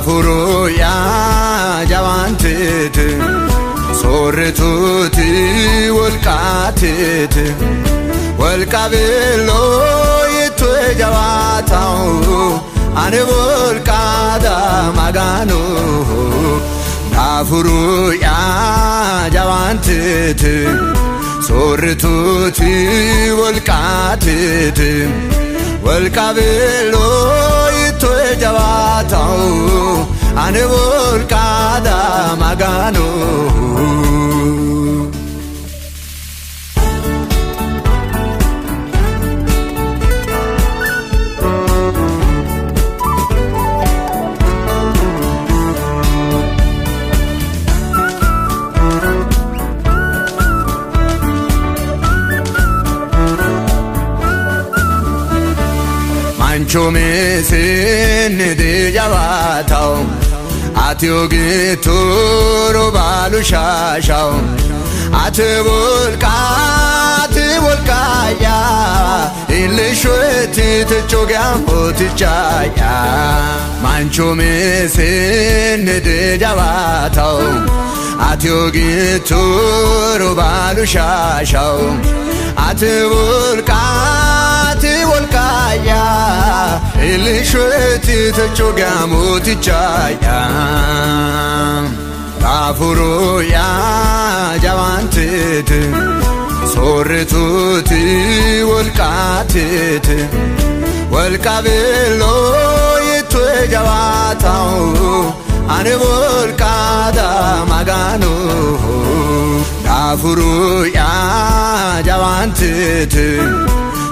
Daafuru yaa jawaanteeti soorrituuti wolqaateeti wolqabeelloo yittu jawaatawu ani wolqaada maganu. Daafuru yaa jawaanteeti soorrituuti wolqaateeti wolqabeelloo yittu jawaatawu ani wolqaada maganu. Manchu misinni dijawaatawu ati ogitturu baalu shaashawu ati wolqa ati wolqaayya illishueti techo gaamotichaaya. Manchu misinni dijawaatawu ati ogitturu baalu shaashawu ati wolqa ati wolqaayya illishueti techo gaamotichaaya. Daafuru yaa jawaanteeti soorrituuti wolqaateeti wolqabeelloo yittu jawaatawu ani wolqaada maganu. Daafuru yaa jawaanteeti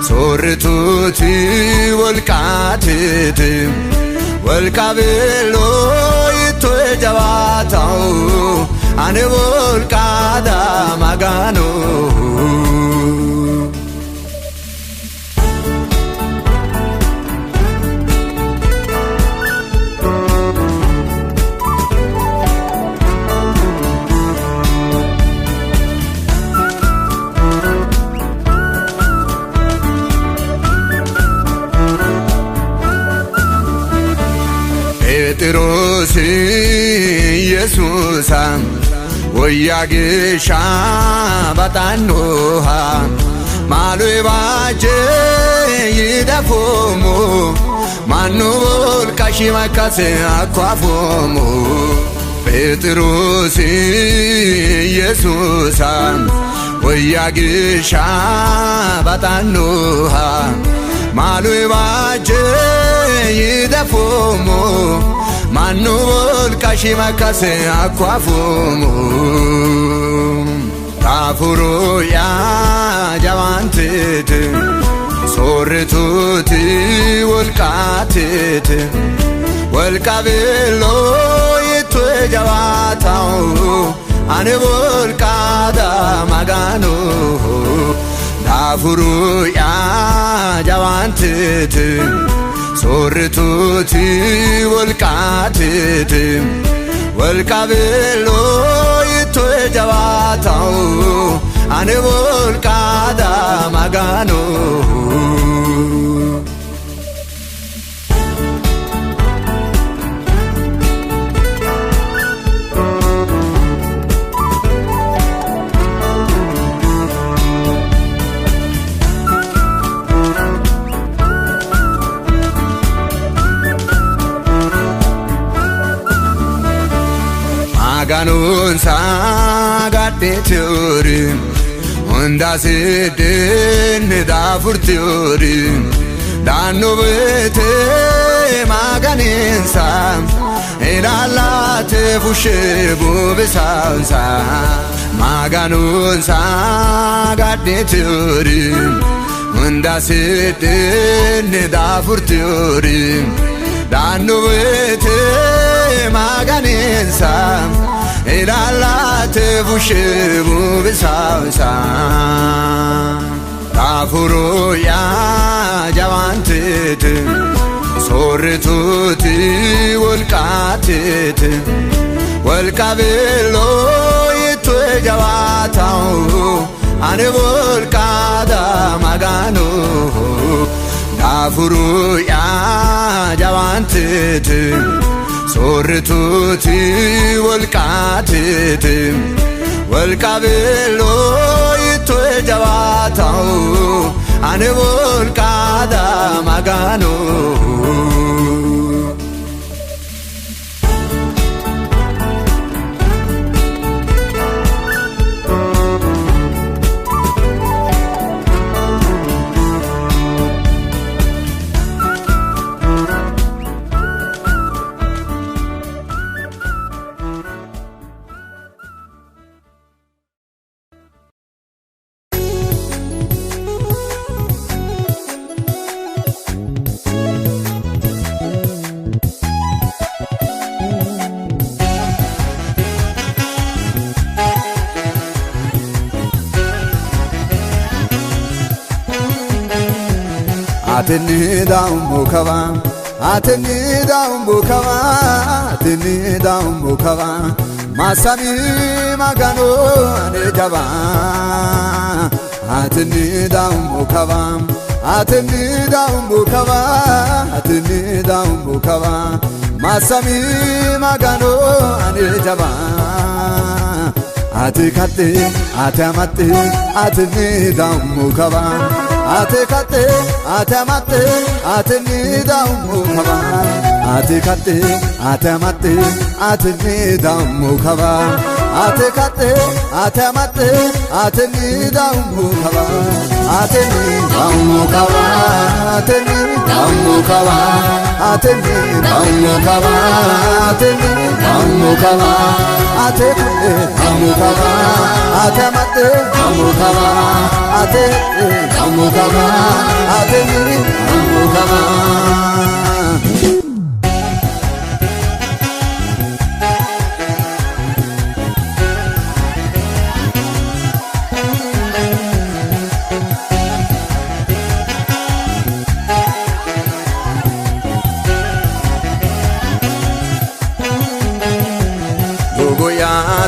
soorrituuti wolqaateeti wolqabeelloo yittu jawaatawu ani wolqaada maganu. Pheexiroos Yesuusa woyya geeshsha baxannoha maalu baajje yidafoommo mannu wolqa shimakkase hakko afoommo. Pheexiroos Yesuusa woyya geeshsha baxannoha maalu baajje yidafoommo mannu wolqa shimakkase hakko afoommo. Daafuru yaa jawaanteeti soorrituuti wolqaateeti wolqabeelloo yittu jawaatawu ani wolqaada maganu. Daafuru yaa jawaanteeti soorrituuti wolqaateeti wolqabeelloo yittu jawaatawu ani wolqaada maganu. Maganuunsa gadheetiyoori hunda siddeenni daafurtiyoori daannu beete maganiinsa ilaalaate fushee buubisaansa. Maganuunsa gadheetiyoori hunda siddeenni daafurtiyoori daannu beete maganiinsa ilaalaate fushee buubisaansa. Daafuru yaa jawaanteeti soorrituuti wolqaateeti wolqabeelloo yittu jawaatawu ani wolqaada maganu. Daafuru yaa jawaanteeti Soorrituuti wolqaatiti wolqabeelo yittu jawaatahu ane wolqaada Maganu. Atini daumbu kava, atini daumbu kava, atini daumbu kava, masami magano ane java. Atini daumbu kava, atini daumbu kava, atini daumbu kava, masami magano ane java. Ati katte, ati amatte, atini daumbu kava. Ati katte, ati amatte, atini daumbu kava. Ati katte, ati amatte, atini daumbu kava. Ati katte, ati amatte, atini daumbu kava. Atini daumbu kava, atini daumbu kava, atini daumbu kava, atini daumbu kava. Ati katte, daumbu kava, ati amatte, daumbu kava, ati daumbu kava, atini daumbu kava.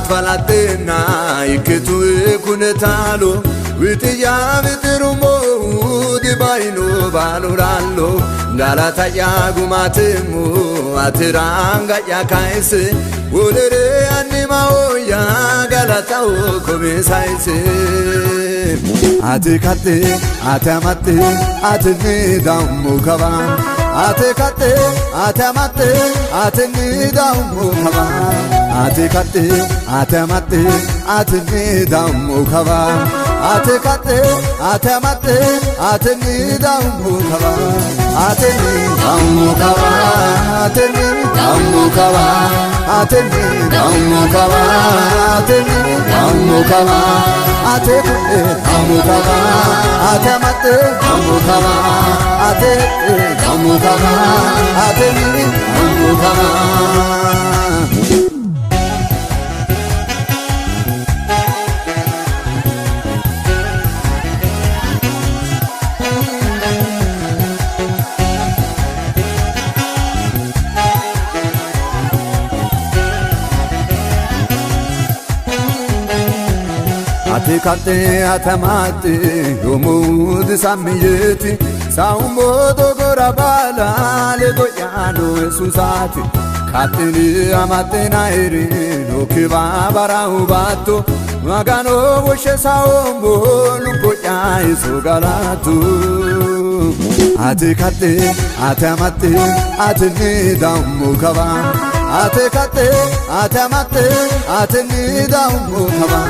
Falatena ikkitu kunetalo witiya bitirumo dibaino balurallo galataya gumatemu atiranga yakaise wolere animao ya galatao komisaise. Ati katte, ati amatte, atini daumbu kava. Ati katte, ati amatte, atini daumbu kava. Ati katte, ati amatte, atini daumbu kava. Ati katte, ati amatte, atini daumbu kava. Atini daumbu kava, atini daumbu kava, atini daumbu kava, atini daumbu kava. Ati katte, daumbu kava, ati amatte, daumbu kava, ati daumbu kava, atini daumbu kava. Ati katte, ati amatte, yomud samiyeti, saumbo dogora bala lego yano esusati. Kattini amatte nairi, no kiba bara ubatto, magano woshe saumbo lupo ya isogalatu. Ati katte, ati amatte, atini daumbu kava. Ati katte, ati amatte, atini daumbu kava.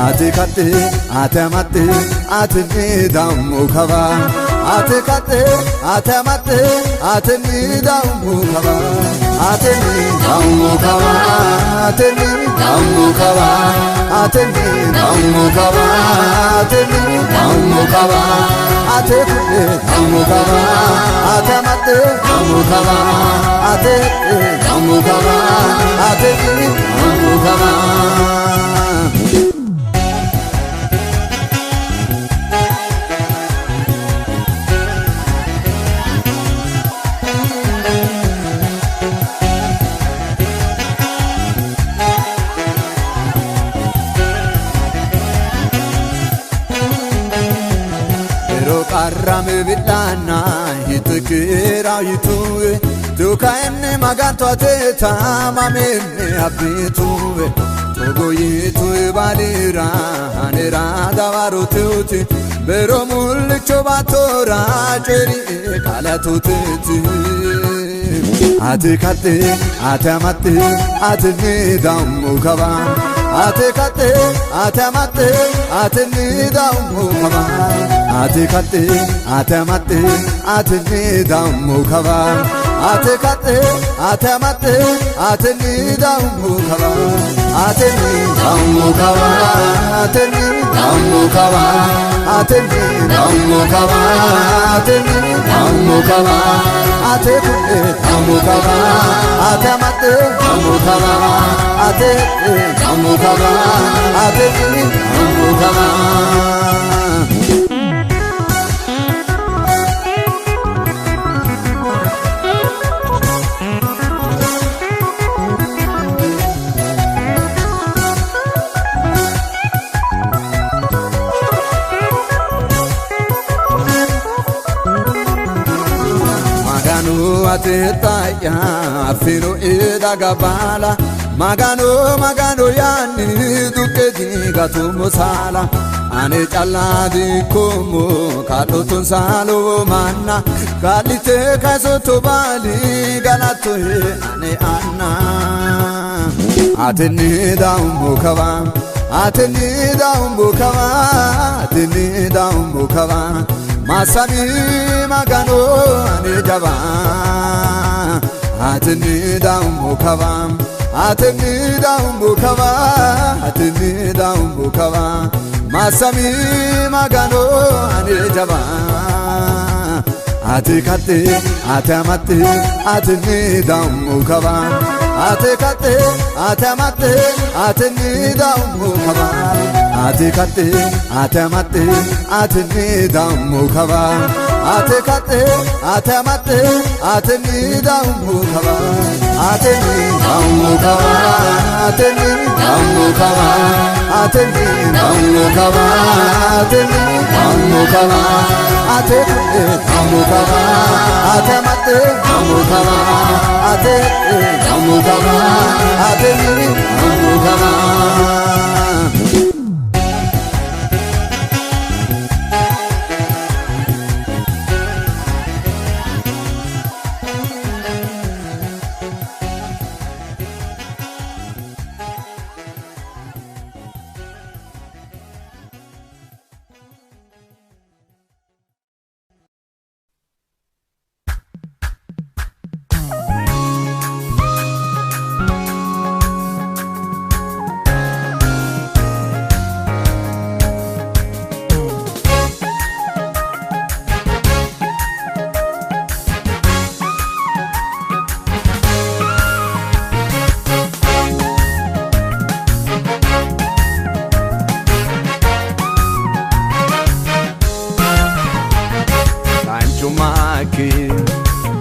Ati katte, ati amatte, atini daumbu kava. Ati katte, ati amatte, atini daumbu kava. Atini daumbu kava, atini daumbu kava, atini daumbu kava, atini daumbu kava. Ati katte, daumbu kava, ati amatte, daumbu kava, ati daumbu kava, atini daumbu kava. Qarrame bidhaana hitikirayitu Tukaenne maganto ateta mamenne abbituve Togo yitu balira anera dawaro tuti Bero mullicho batora ceri kalatu tuti Ati katte ati amatte ati nidamu kaba Ati katte ati amatte ati nidamu kaba Ati katte ati amatte ati nidamu kaba Ati katte ati amatte ati nidamu kaba Ati nidamu kaba ati nidamu kaba Ati nidamu kaba ati nidamu kaba Ati nidamu kaba ati amatte damu kaba Ati nidamu kaba ati nidamu kaba Maganu atetaya fino edagabala Maganu maganu yani dukke digatu musala Ane calla di komo kalotun salo manna Kalite kasoto bali galato ane anna Ateni daumbu kava Ateni daumbu kava Ateni daumbu kava Masami magano ane java Ateni daumbu kava Ateni daumbu kava Ateni daumbu kava Masami magano ane java Ati katte ati amatte ati nidamu kava Ati katte ati amatte ati nidamu kava Ati katte ati amatte ati nidamu kava Ati katte ati amatte ati nidamu kava Ati nidamu kava ati nidamu kava Ati nidamu kava ati nidamu kava Ati nidamu kava ati amatte damu kava Ati nidamu kava ati nidamu kava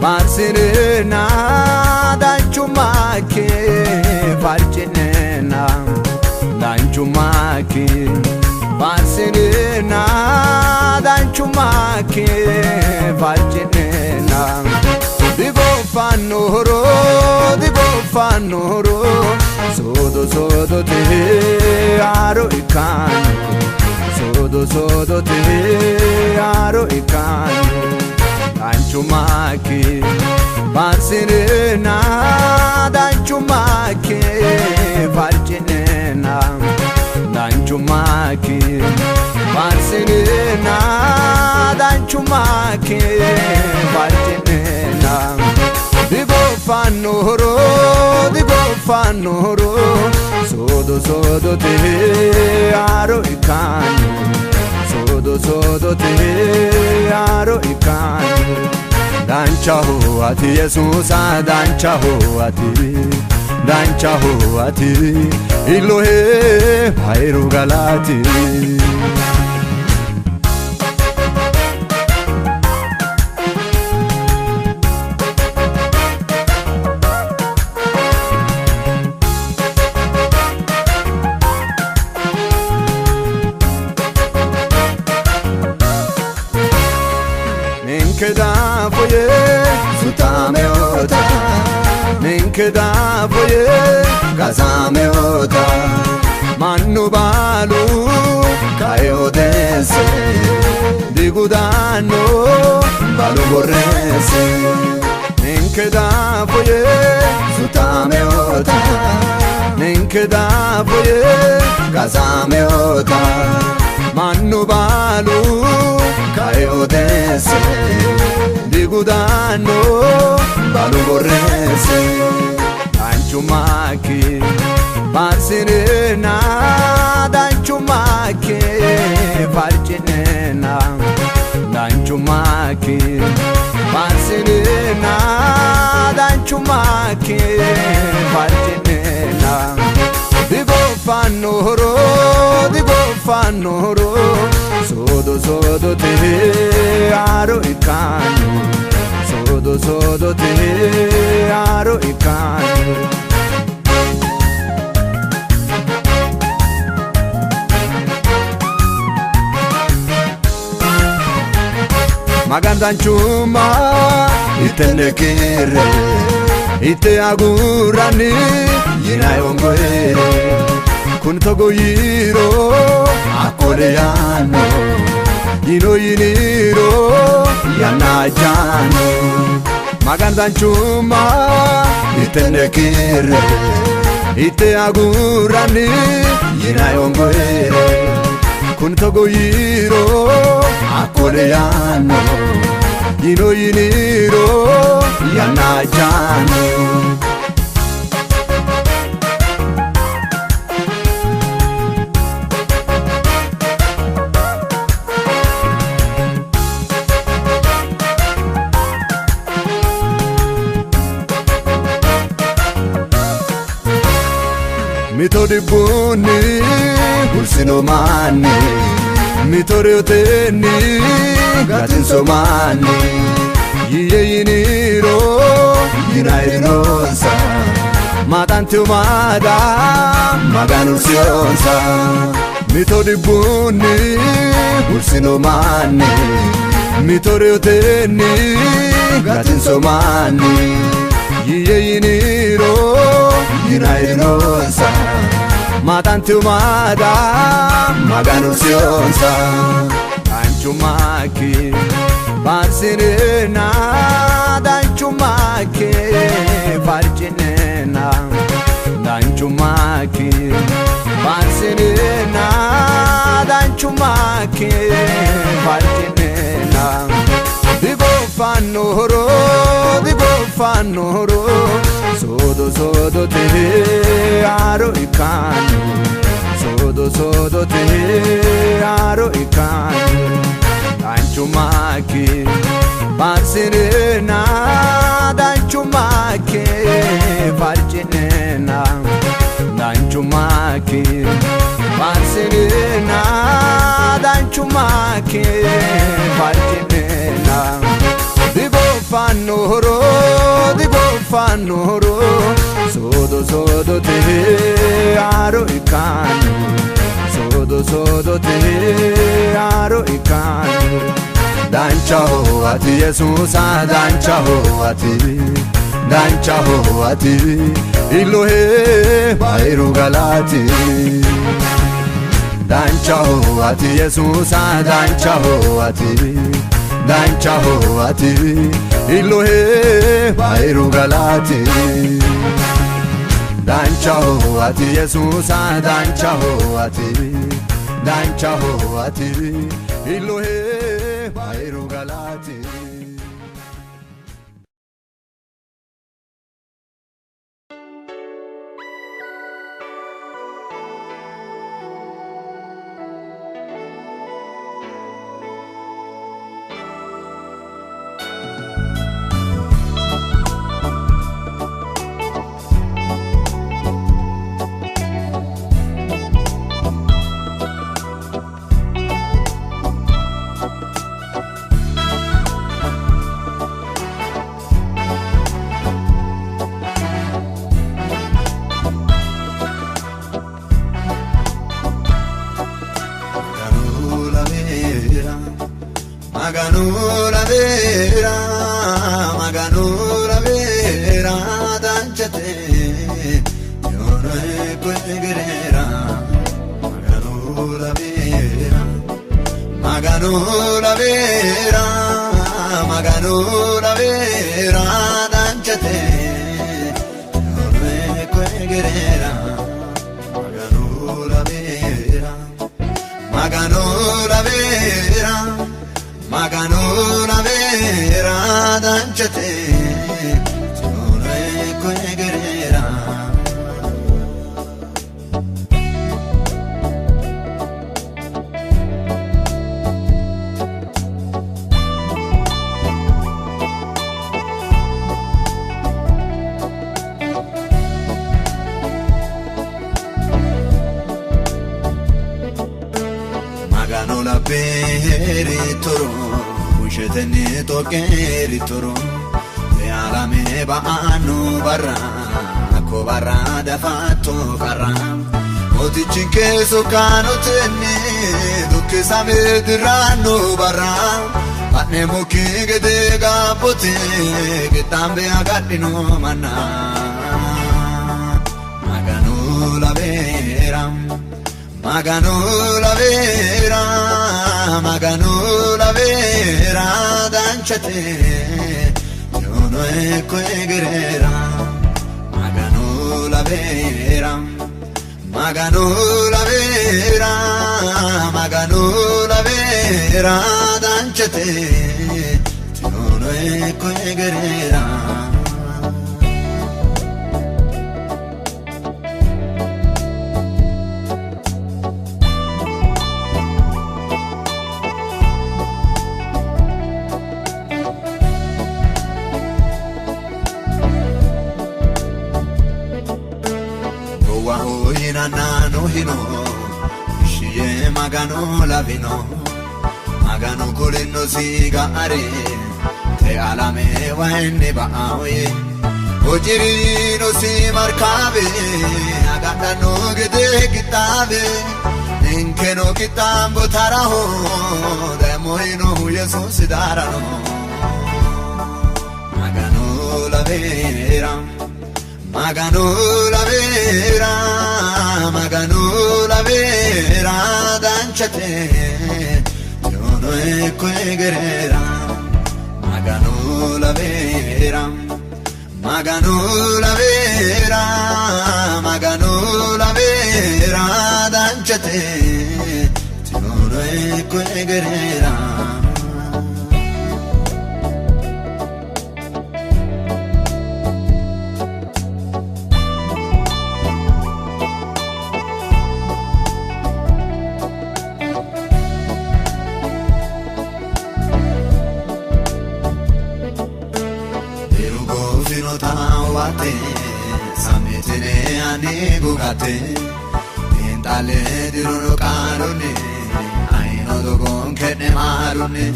Barsirina danchumaki farcinena danchumaki Barsirina danchumaki farcinena Digo fanoro sodo sodo te aro ikano sodo sodo te aro ikano Danchumaki Barsirina danchumaki farcinena danchumaki Barsirina danchumaki farcinena Digo fanoro sodo sodo te aro ikano Sodo sodo te aro ikano Danchaho ati Yesusa danchaho ati Danchaho ati Ilohe bairu galati Ninke da foye sutame ota Ninke daafo yee kasameota mannu baalu kae odeesse digudanno baalu borreesse. Ninke daafo yee sutameota ninke daafo yee kasameota mannu baalu kae odeesse digudanno baalu borreesse. Danchummakki faarsineenna danchummakki farcineenna danchummakki faarsineenna danchummakki farcineenna digoffannoro digoffannoro soodo soodote haaro ikkanno soodo soodote haaro ikkanno. Magan danchumma itenne kiirre itte agurranni yinayi hongoere kun togo yiiro akkole yaanno yino yiniro yanna ajjanno. Magan danchumma itenne kiirre itte agurranni yinayi hongoere kun togo yiiro akkole yaanno yino yiniro yanna ajjanno. Mito dhibbunni hursino manni mito reyotenni gatinso manni yiyye yiniro yinayirinonsa maaxanteyo maada Maganu hursiyonsa. Mito dhibbunni hursino manni mito reyotenni gatinso manni yiyye yiniro yinayirinonsa maaxanteyo maada Maganu hursiyonsa. Danchummakki faarsineenna danchummakki farcineenna danchummakki faarsineenna danchummakki farcineenna digoffannoro digoffannoro soodo soodote haaro ikkanno soodo soodote haaro ikkanno danchummakki faarsineenna danchummakki farcineenna danchummakki faarsineenna danchummakki farcineenna digoffannoro digoffannoro soodo soodote haaro ikkanno soodo soodote haaro ikkanno. Danchaho ati Yesuusa danchaho ati danchaho ati Illohe bayiru galati danchaho ati Yesuusa danchaho ati danchaho ati Illohe bayiru galati danchaho ati Yesuusa danchaho ati danchaho ati Illohe bayiru galati. Maganu lamera, Maganu lamera, dancha danchate Yono ecco egerera Maganu la vera Maganu la vera Maganu la vera danchate Yono ecco egerera Maganu la vera Maganu la vera Maganu la vera danchate Yono ecco egerera. Maganu labbeeri toro ushetenni toqqeeri toro alame ba'annu barra akko barra dafatto qarra mootichinke sokkaanotenni dukkisame dirrannu barra ha'neemmokki gede gaabbote qixxaambe agadhino manna Maganu labeera Maganu la vera, Maganu la vera, danchate, Yono ecco egerera. Maganu la vera, Maganu la vera, Maganu la vera, danchate, Yono ecco egerera. Yinanna hino ishiye Maganu labino Maganu kulinosi ga'are te alame wayinni ba'aoye hojirinosi markaabe agadhanno gede qixxaabe ninkeno qixxaambo taraho daemmohinohu Yesuusi daarano Maganu labeera Maganu la vera, Maganu la vera, danchate, Yono ecco egerera. Maganu la vera, Maganu la vera, Maganu la vera, danchate, Yono ecco egerera. Sametine ani gugate Intale diruno qarunni Aino dogon kenne marunni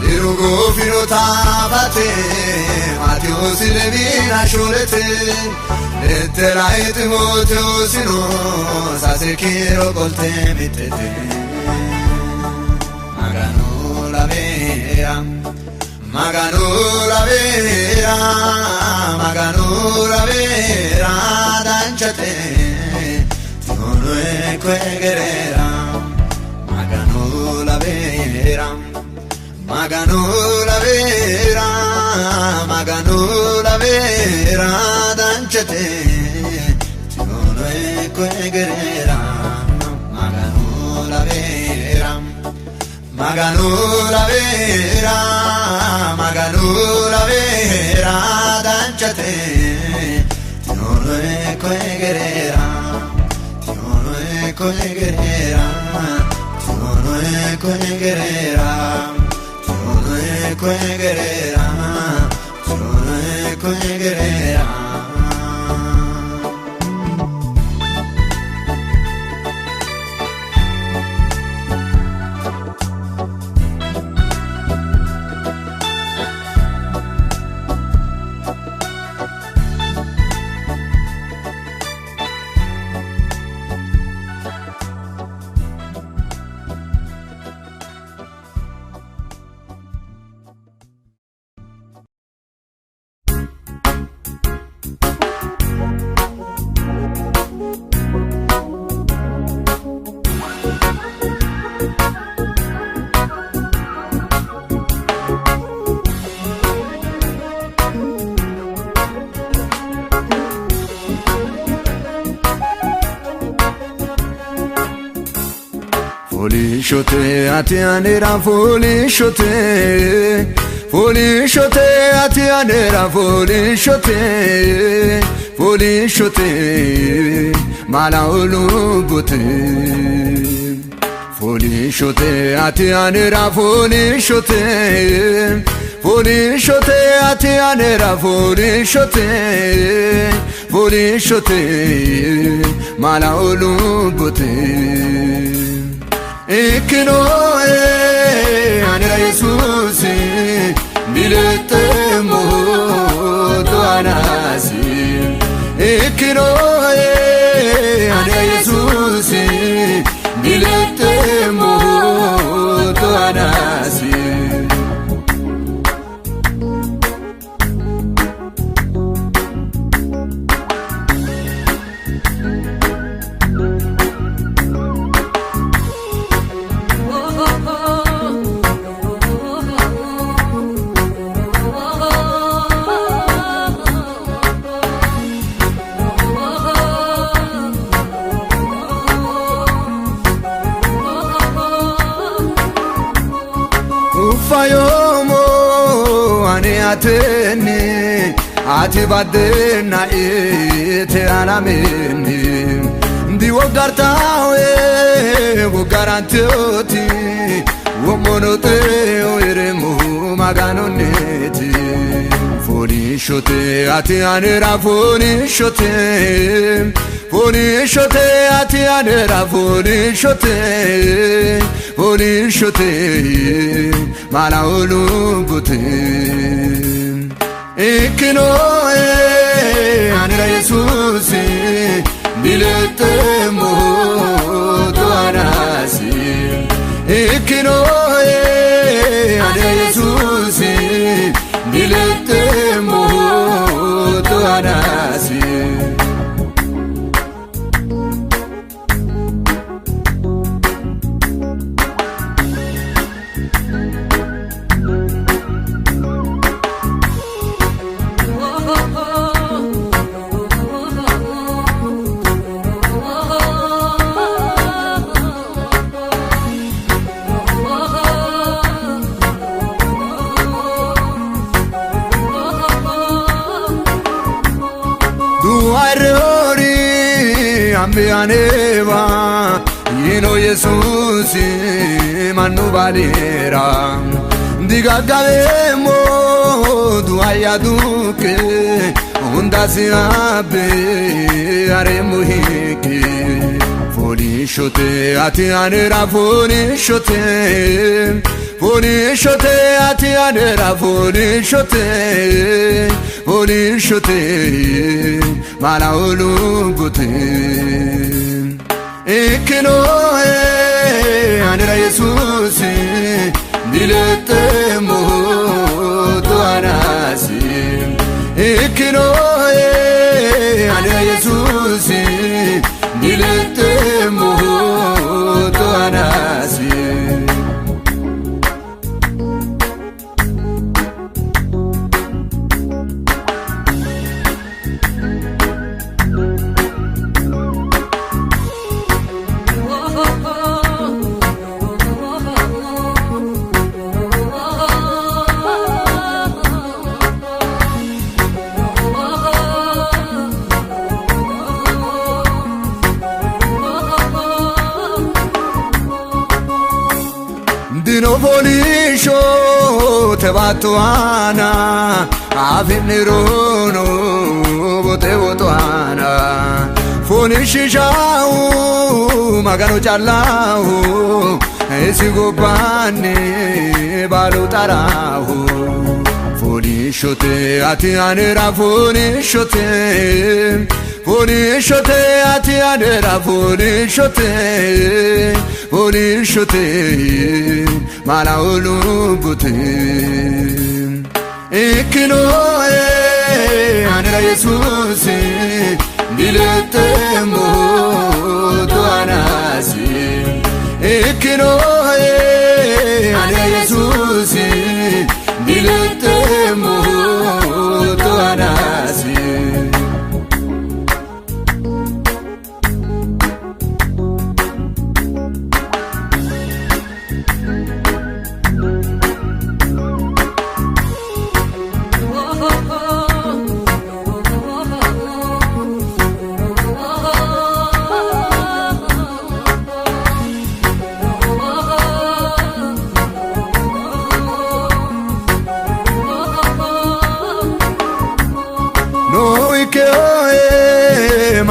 Diru goofino taafate Maatewoosi Leviina shoolete Letterae Ximootewoosino sase kiiro qolte mittete Maganu labeera Maganu la vera, Maganu la vera, danchate, Yono ecco egerera. Maganu la vera, Maganu la vera, Maganu la vera, danchate, Yono ecco egerera. Maganu la vera, Maganu la vera, Maganu la vera, danchate, Yono ecco egerera. Yono ecco egerera. Yono ecco egerera. Yono ecco egerera. Yono ecco egerera. Fooliishshote ati anera fooliishshote fooliishshote ati anera fooliishshote fooliishshote malawo lubbote fooliishshote ati anera fooliishshote fooliishshote ati anera fooliishshote fooliishshote malawo lubbote Ikkinoe anera Yesuusi diletteemmo anasi Ikkinoe anera Yesuusi diletteemmo anasi. Uffayomo ani ateni ati badena ite alameni ndi wogartawe wogarantoti womonote oeremu maganoneti fooliishshote ati anera fooliishshote fooliishshote ati anera fooliishshote fooliishshote malawo lubbote Ikkinoe anera Yesuusi diletteemmo anasi Ikkinoe anera Yesuusi diletteemmo anasi. Duarori ambianeva Yino Yesuusi mannu balera Digaggavemo duaya duke Hundasi abbe aremu hike Fooliishshote ati anera fooliishshote fooliishshote ati anera fooliishshote fooliishshote malawo lubbote Ikkinoe anera Yesuusi diletteemmo anasi Ikkinoe anera Yesuusi diletteemmo anasi. Dino fooliishsho tebatto aana afi'nirono bote woxo aana fooliishshishahu Magano callahu isi gobbaanni baalu xarahu fooliishshote ati anera fooliishshote fooliishshote ati anera fooliishshote fooliishshote malawo lubbote Ikkinoe anera Yesuusi diletteemmo anasi Ikkinoe anera Yesuusi diletteemmo anasi.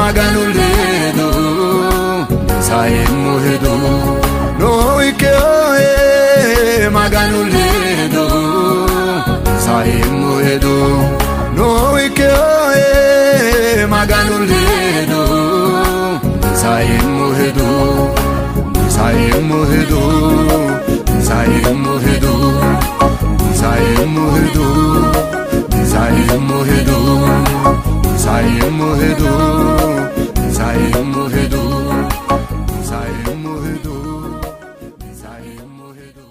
Maganu ledo saemmo hedo Noikkeoe Maganu ledo saemmo hedo Noikkeoe Maganu ledo saemmo hedo saemmo hedo saemmo hedo saemmo hedo saemmo hedo saemmo hedo saemmo hedo saemmo hedo saemmo hedo.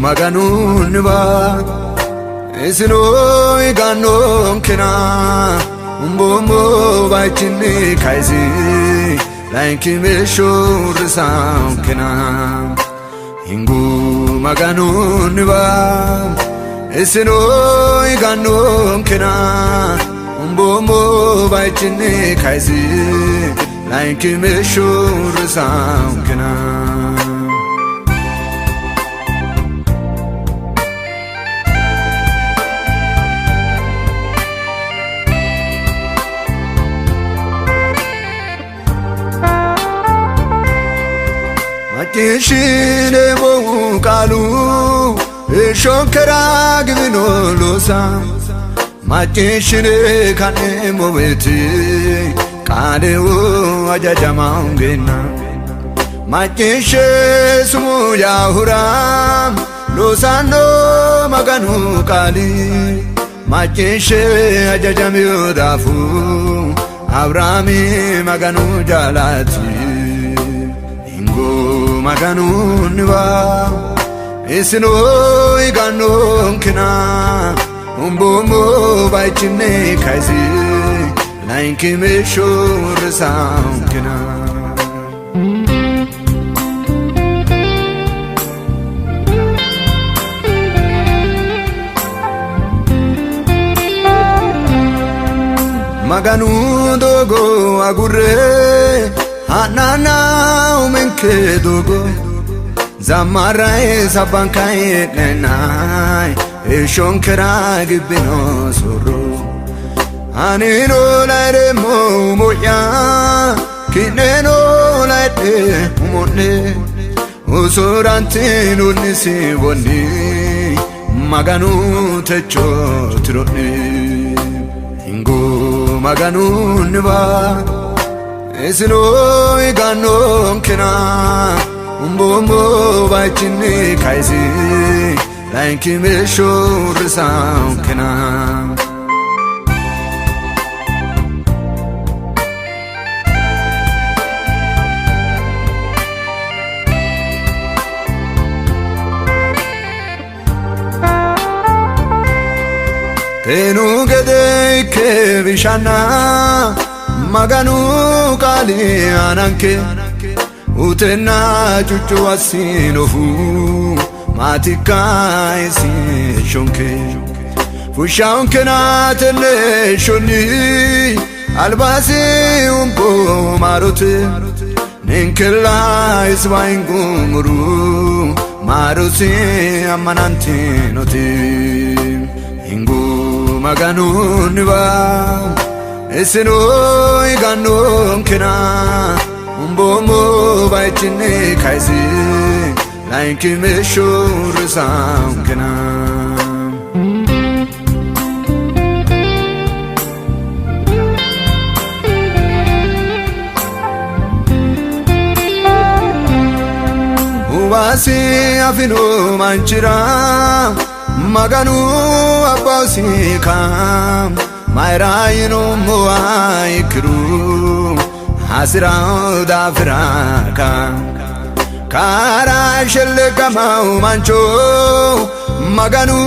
Maganunniwa isino igannonkena umboommo bayichinni kayisi layinkimeeshsho risankena hingu Maganunniwa isino igannonkena umboommo bayichinni kayisi layinkimeeshsho risankena. Macciishshineemmohu qaalu heeshshonkera giwino loosa macciishshine ka'neemmo woyte qaaleho hajajama hoongeenna macciishshe sumuu yaahura loosanno Maganu qaali macciishshe hajajamiyo daafo Abiraami Maganu jaalaati. Hingo Maganunniwa isino igannonkena umboommo bayichinni kayisi layinkimeeshsho risankena. Maganu doogo agurre ha'nanna uminke doogo zammarrayi sabbankayi hee'neennayi heeshshonkera gibbino soorro anino layi'reemmo umo'ya ki'neno layidhe umo'ne usurantinoonni siwonni Maganu techo tiro'ne hingo Maganunniwa isino igannonkena umboommo bayichinni kayisi layinkimeeshsho risankena. Xeenu gede ikke bishanna Maganu qaali aananke utenna cuccu assinohu maatikka isi heeshshonke fushshaonkena tenne heeshshonni albasi umbo maarote ninkella isiwa hingummoro maarosi ammanantinote hingo Maganunniwa isino igannonkena umboommo bayichinni kayisi layinkimeeshsho risankena. Huwasi afino manchira Maganu abbasi kam mayira yinummoha ikkiro hasirawo daafira kaara shelleggamawo mancho Maganu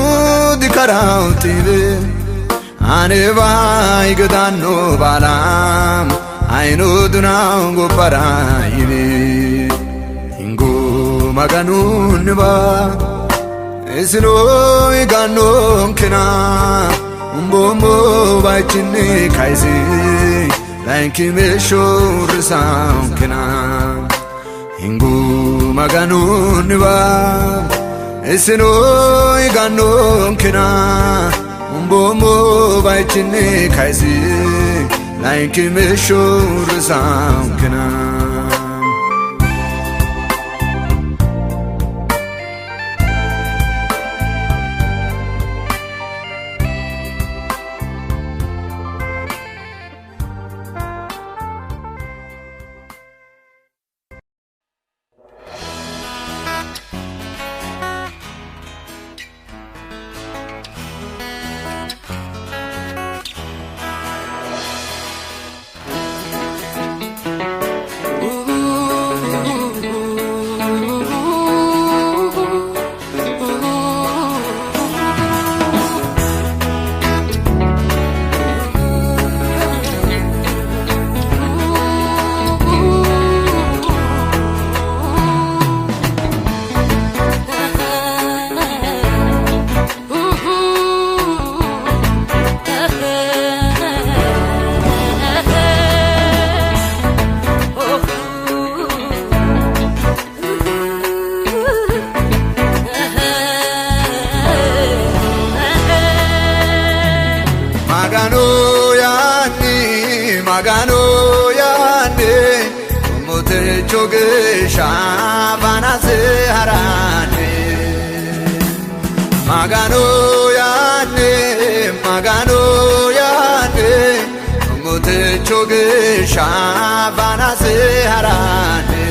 dikarawo xiiwe anewa hige daanno baala ayino dunawo gobbara yine hingo. Maganunniwa isino higannonkena umboommo bayichinni kayise layinkimeeshsho uurrisankena. Hingu Maganunniwa isino higannonkena umboommo bayichinni kayise layinkimeeshsho uurrisankena. Maganu yaanni Maganu yaanni mootichu geeshsha faanasi haranni. Maganu yaanni Maganu yaanni mootichu geeshsha faanasi haranni.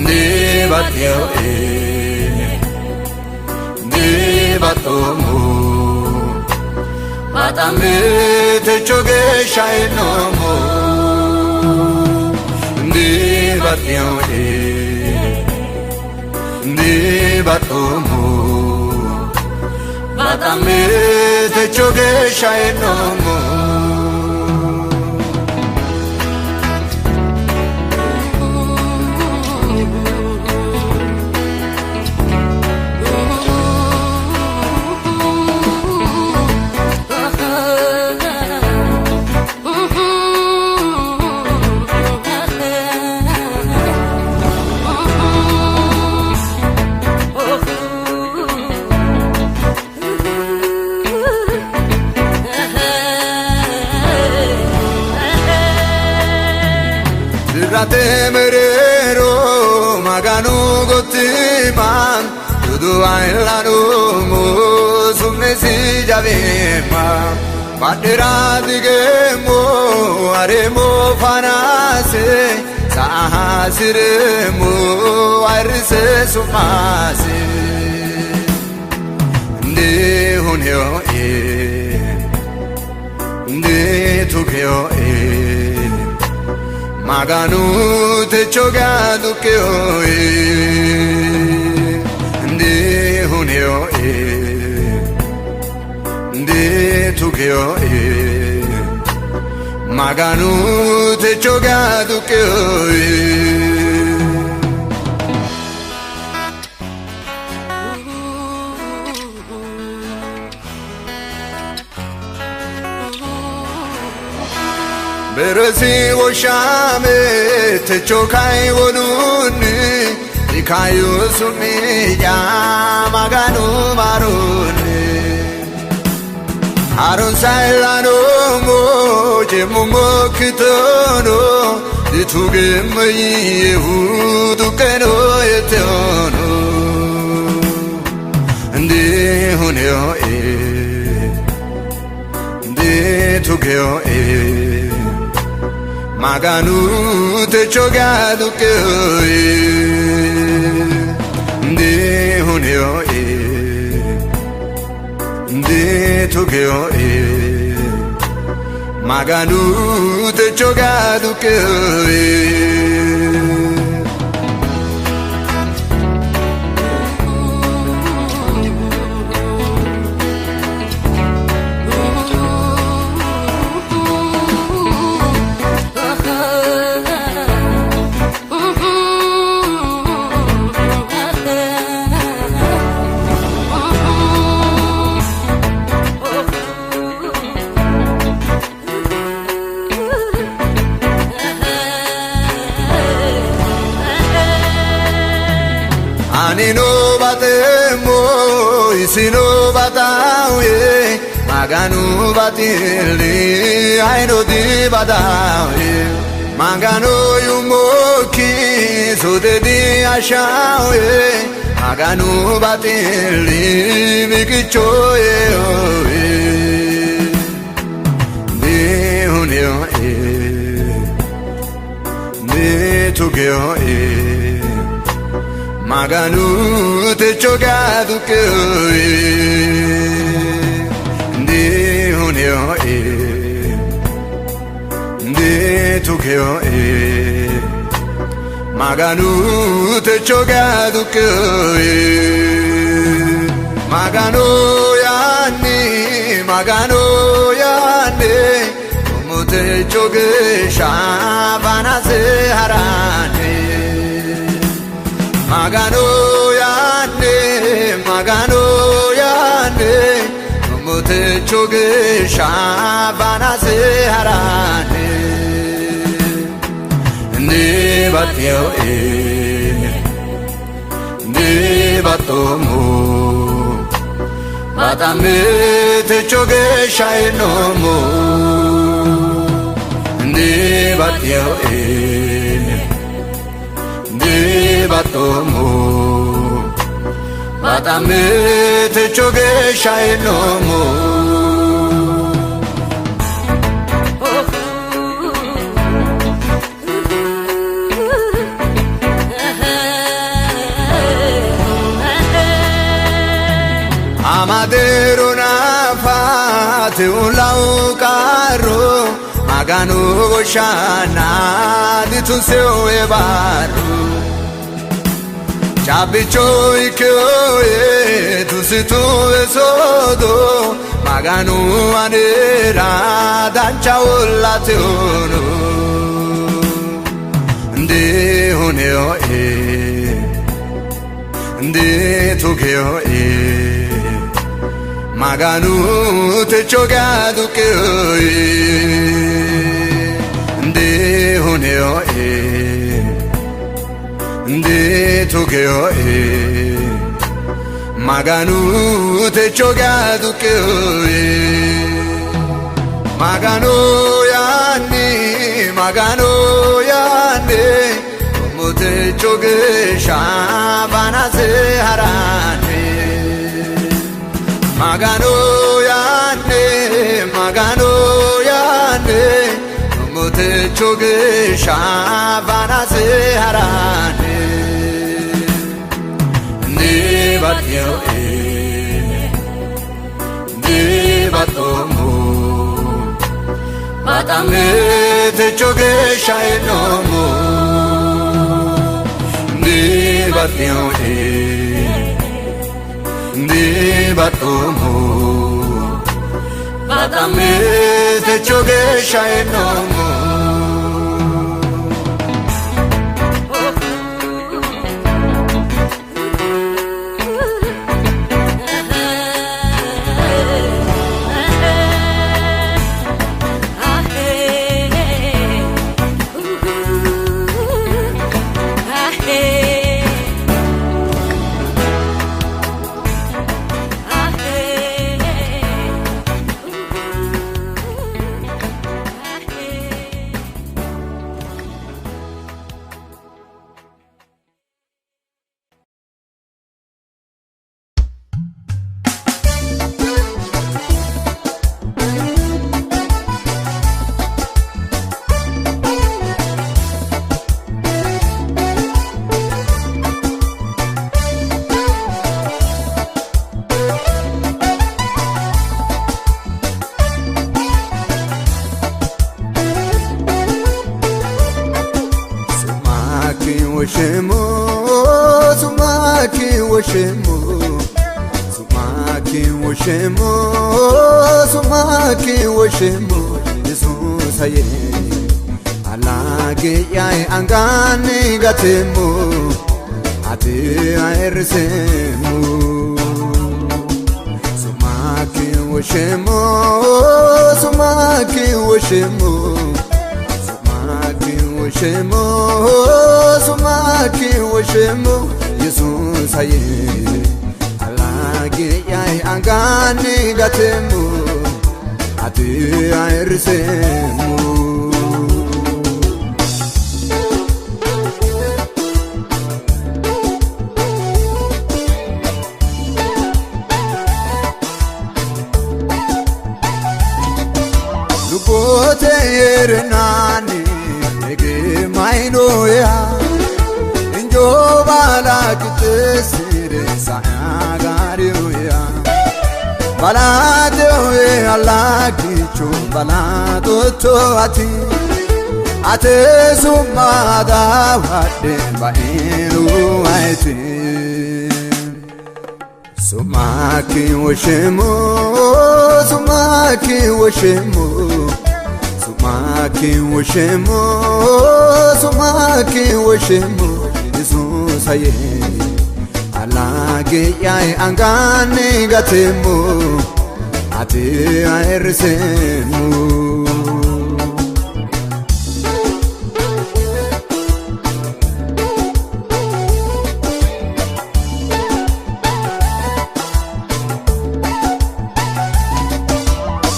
Ndibatyoe ndibattoommo baxamme techo geeshsha hee'noommo ndibaxxinoe ndibaxoommo baxamme techo geeshsha hee'noommo. Dirrate mereero Maganu gottima duduwa ilanumo su'misi jabeemma badhera digeemmo areemmo faanase sa'a hasireemmo ayirrise su'masi ndihunyoe nditukeyoe Maganu techo gadukeoe ndihunyoe nditukeoe Maganu techo gadukeoe. Beresi woshame techo kai wolunni ikayu sumiya Maganu marunni Harun sailanomo jemumo kitono ditugem yehudu keno etono ndihunyoe nditugeoe Maganu techo gadukeoe ndihunyoe nditugeoe Maganu techo gadukeoe. Isino baxaawe Maganu baxilli ayino dibadaawe Magano yummokki sude diashaawe Maganu baxilli miqichoye Dihunioe Ditugioe Maganu techo gadukeoe Dihunioe Ditukeoe Maganu techo gadukeoe Maganu yanni Maganu yanni Techo gesha banase harane Magano yanne Magano yanne Techo gesha banase harane Ne batio e Ne batomo Batame techo gesha enomo Ne batio e Ne batomo Batame techo gesha enomo. Amadero nafate un laucaro Maganu goshana dituseo e barru Chabicho ikeo tusitu esodo Maganu anera dancha olateono Ndihuneo e Nditugeo e Maganu techo gadukeoe Ndihuneo e Nditugeoe Maganu techo gadukeoe Maganu yanni Maganu yanni Techo gesha banase harane Magano yanne Magano yanne Techo gesha banase harane Ne batio e Ne batomo Batame techo gesha enomo Ne batio e Ne batomo Batame techo gesha enomo. Sumaaki woshemo Yesuusaye. Allaagiyyaay angaanni gateemmo ati ayirriseemmo. Lubbote yerennaanni egemayinoya injoo baala qixxeessire sa'aa gaariyoya balaateoye allaagicho balaatotto ati ateesummaa daawwadhe ba'eenu ayti Su'maakki woshsheemmo su'maakki woshsheemmo su'maakki woshsheemmo su'maakki woshsheemmo Yesuusaye Allaagiyyaay angaanni gateemmo ati ayirriseemmo.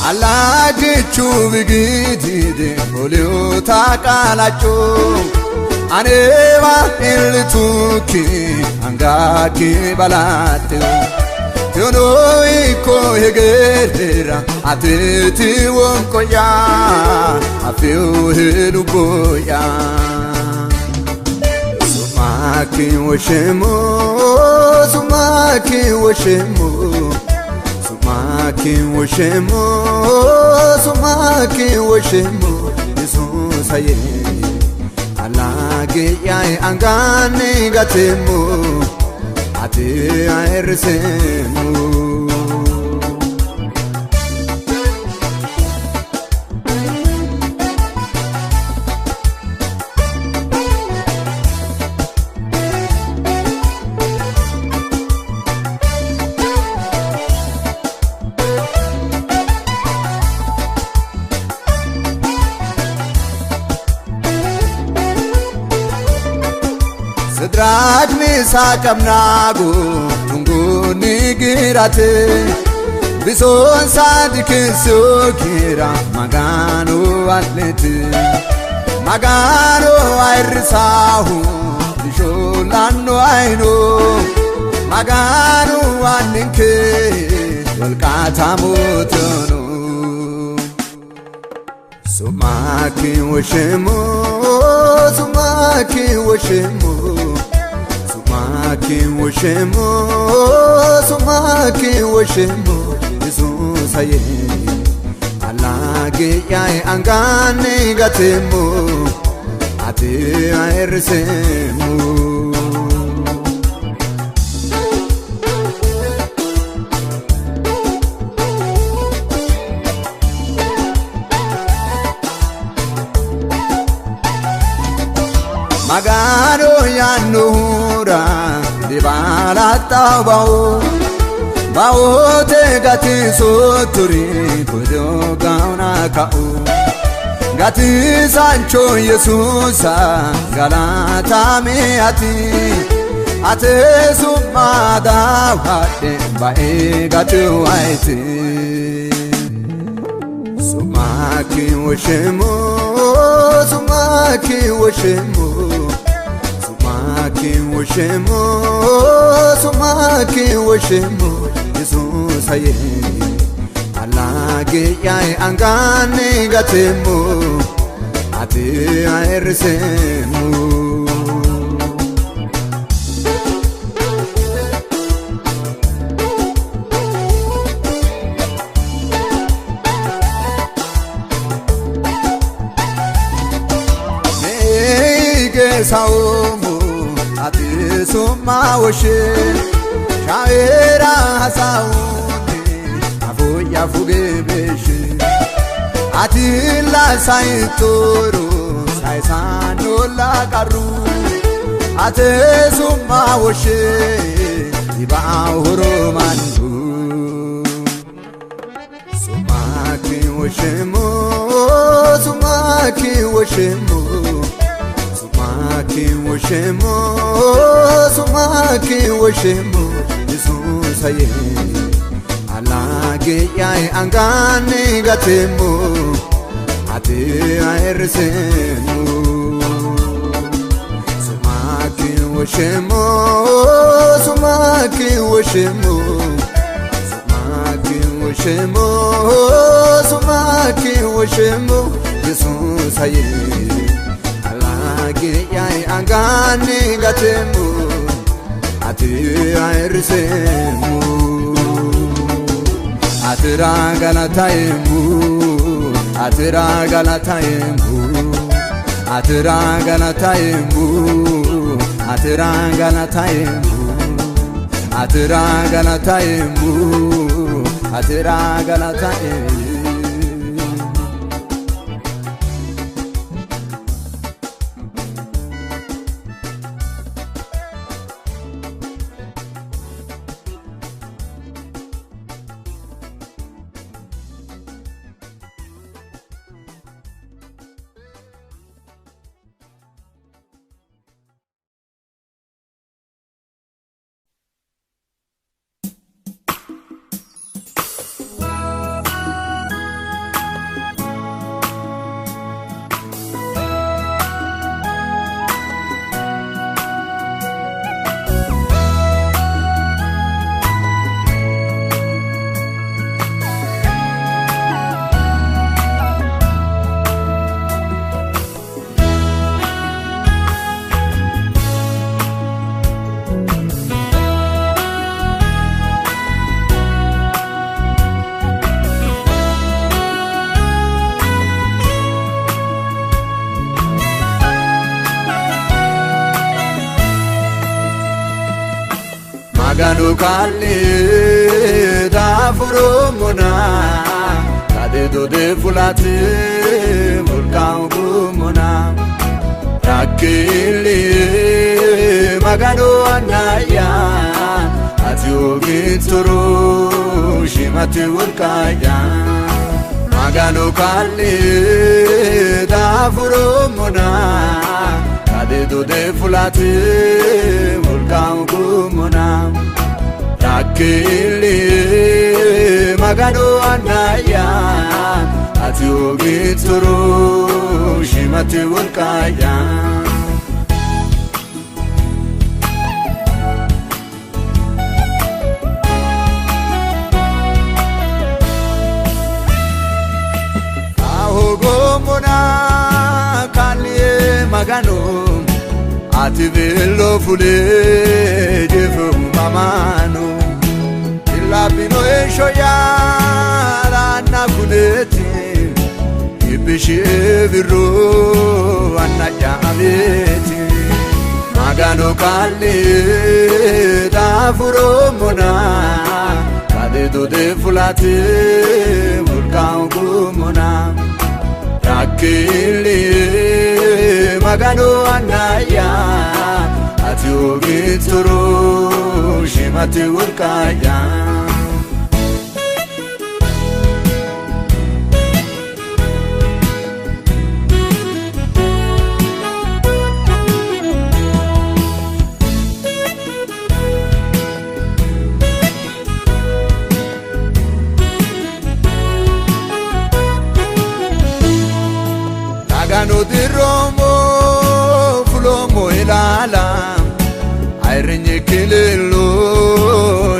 Allaagichu bigidide oliyoota qaalacho anewa ilituki angaki balaateo Tiyono ikko hegerera ateti wonkoya afiu heluboya Su'maakki woshsheemmo su'maakki woshsheemmo su'maakki woshsheemmo su'maakki woshsheemmo Yesuusaye Allaagiyyaay angaanni gateemmo ati ayirriseemmo. Sidraak Misaaq Abnaago dhungoonni giraate bisoon saadikinsoo gira Maganu alleeti Maganu ayirrisaahu ishoolaanno ayino Maganu anninke wolqaataamotono Su'maakki woshsheemmo su'maakki woshsheemmo su'maakki woshsheemmo su'maakki woshsheemmo Yesuusaye Allaagiyyaay angaanni gateemmo ati ayirriseemmo. Magano yaannohura dibaalaxxaw bawo bawote gatiso turi kodo gauna ka'u gatisaancho Yesuusa galaatame ati ateesummaa daawwadhe ba'ee gatiu ayti Su'maakki woshsheemmo su'maakki woshsheemmo su'maakki woshsheemmo su'maakki woshsheemmo Yesuusaye Allaagiyyaay angaanni gateemmo ati ayirriseemmo. Meegesaomo ati summa woshshe shaera hasaawunni afoyya fuge beeshshe ati lasayittoro sayisaannolla qarru ate summa woshshe ibaa horomannu Su'maakki woshsheemmo su'maakki woshsheemmo su'maakki woshsheemmo su'maakki woshsheemmo Yesuusaye Yesuusaye Alaagiyyae angaanni gateemmo ati ayirriseemmo Sumakki woshsheemmo Sumakki woshsheemmo Sumakki woshsheemmo Sumakki woshsheemmo Yesuusaye Alaagiyyae angaanni gateemmo ati ayirriseemmo Atira galatayemmo Atira galatayemmo Atira galatayemmo Atira galatayemmo Atira galatayemmo Atira galatayemmo. Maganu kalli daafurumuna kadedo de fulati wolqaangumuna rakkilli Maganu annayya ati ogittoro shimati wolqayya Maganu kalli daafurumuna kadedo de fulati wolqaangumuna rakkilli Maganu annayya ati ogittoro shimati wolqayya. Ahogomona kalli Maganu ati bello fule jefu mamanu illabino esho yaranna kuleti ibbishi birru annayya abeti Maganu kalli daafurumuna kadedo de fulati wolqaangumuna rakkilli Maganu annayya ati ogittoro shimati wolqayya. Maganu dirromo fulomo ilala ayrinyi kilillu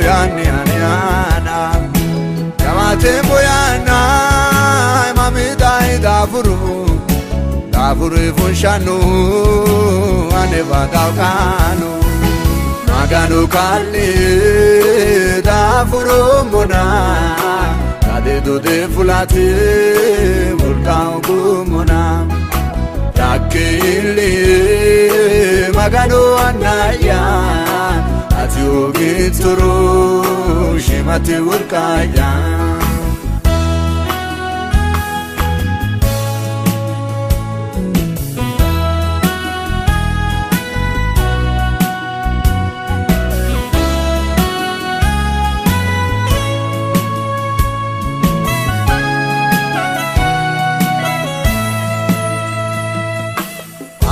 yanni aniyana Yamatembo yana mamidai daafuru daafuru funshanu aneva dalkanu Maganu kalli daafurumuna kadedo de fulati wolqaangumuna rakkilli Maganu annayya ati ogittoro shimati wolqayya.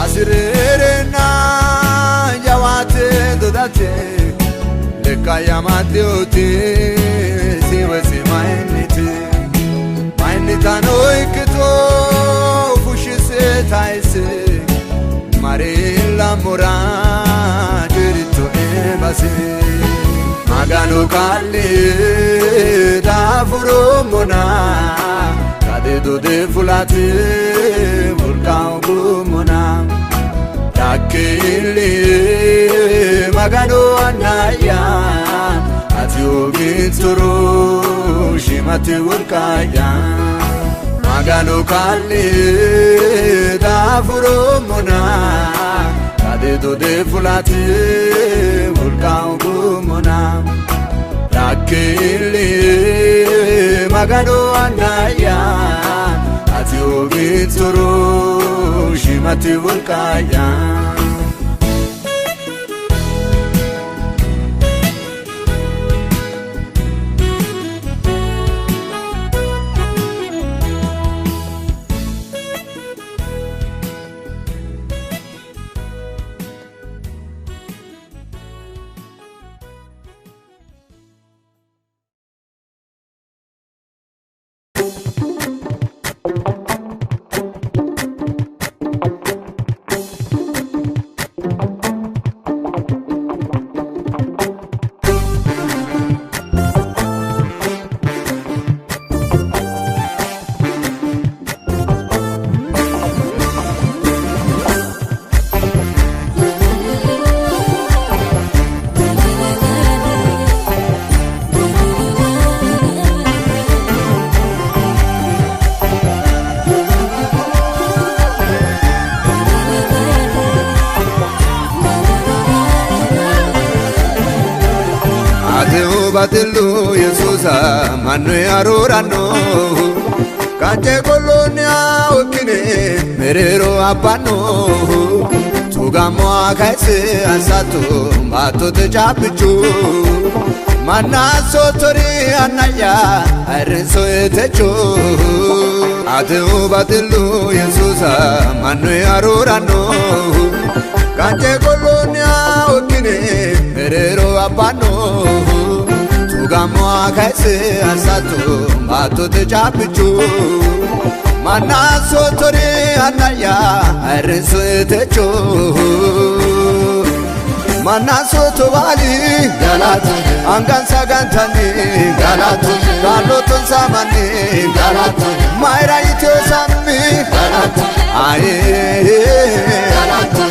Asirerena jawaate dodate. Wolqa'ya amaddinoti siiwesi mayinnite? Mayinnitano ikkito fushshise tayisse mare illammora dirittoe base. Maganu qaali daafurummona kade dode fulate wolqa hoogummona. Rakke iillie Maganu anna'ya ati hoogittoro shiimate wolqa'ya. Maganu qaali daafurummona kade dode fulate wolqa hoogummona. Rakke iillie Maganu anna'ya ati hoogittoro shiimate wolqa'ya. Atehu baxillu Yesuusa mannu aruuranno qacce qolloonniha okkine mereero abbanno tugammoha kayisse assatto baattote caabbichu manna assoottori anna'ya ayirrinsoe techo. Atehu baxillu Yesuusa mannu aruuranno qacce qolloonniha okkine mereero abbanno tugammoha kayisse assatto baattote caabbichu manna assoottori anna'ya ayirrinsoe techo. Manna assooto baali galatu angansa gantanni galatu kaallotonsa manni galatu mayra yiteo sammi galatu aye galatu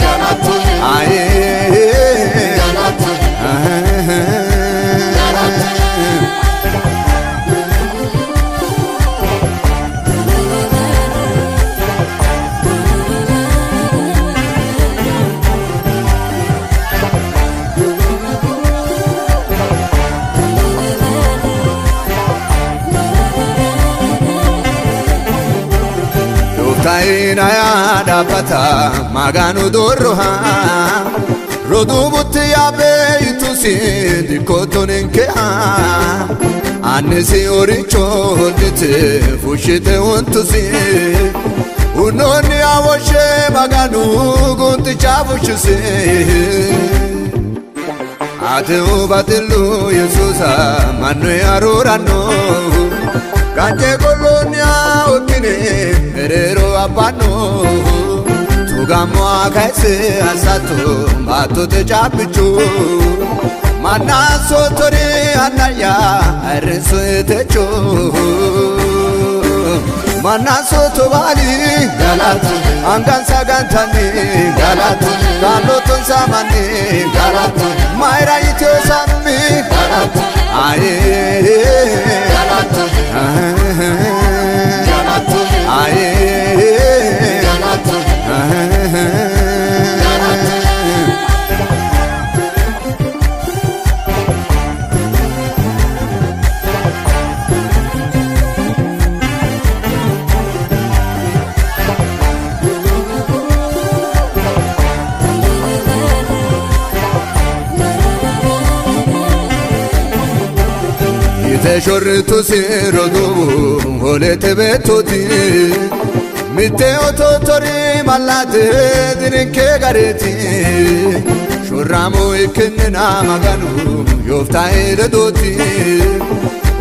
galatu aye galatu galatu. Gooftaan dhaabbata Maganu dorroha Roduubutti yaabee itusi dikkootoon hinkeha Annisi horicho hodhite fushshite huntusi Hunnoonni awoshe Maganu gunticha fushshisi. Atehu baxillu Yesuusa mannu aruuranno qacce qolloonniha okkine mereero abbanno tugammoha kayisse assatto baattote caabbichu manna assoottori anna'ya ayirrinsoe techo. Manna assootto baali galatu angansa gantanni galatu kaallotonsa manni galatu mayra yiteo sammi galatu aye galatu galatu aye galatu galatu. Yite shorritusi roduuwu holete beettooti mitte otoottori mallate dirinke gareeti. Ayurramu ikkinnina Maganu Yoftahe ledooti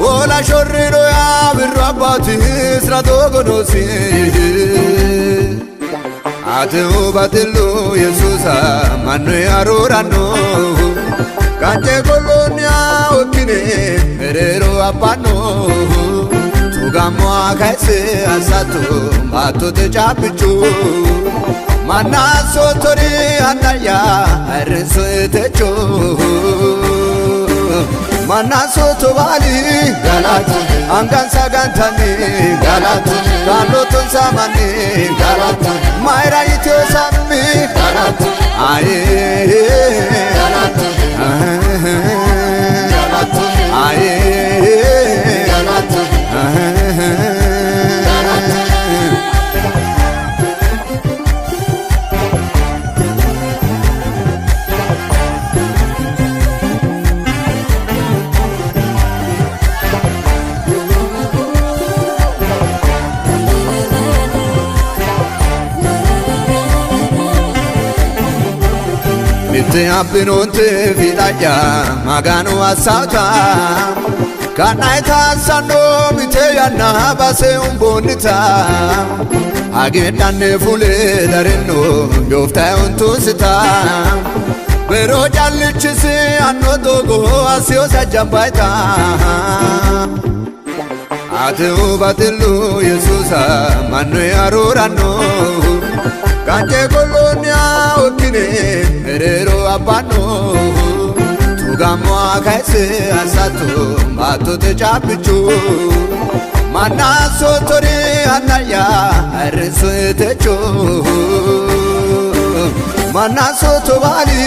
Ola shorrino yaa birru abbaati Isra doogo noosi Atehu baxillu Yesuusa mannu aruuranno Qacce golloonniha okkine mereero abbanno Tugammoha kayisse assatto baattote caabbicho Manna assoottori anna'ya ayirrinsoe techo Manna assootto baali galatu angansa gantanni galatu kaa'lottonsa manni galatu mayira yiteo sammi galatu aye galatu galatu aye galatu. Mitte abbinoonte fiixa'ya Maganu assaata Ka'nayita assanno mite yanna base umboonnita Hagiidhanni fule darinno Yoftahe untusita Bero callichisi anno doogo assiyo sajjabbayta Atehu baxillu Yesuusa mannu aruuranno Qacce golloonniha okkine mereero abbanno Tugammoha kayisse assatto baattote caabbicho Manna assoottori anna'ya ayirrinsoe techo Manna assootto baali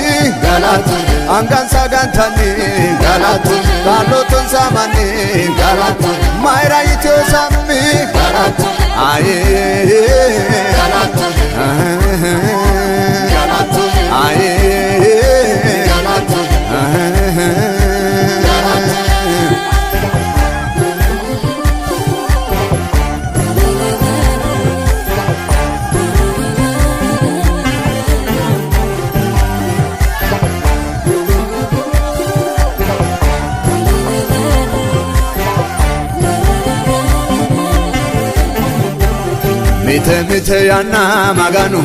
galatu angansa gantanni galatu kaa'lottonsa manni galatu mayira yiteo sammi galatu aye galatu galatu aye galatu. Mite mite yanna Maganu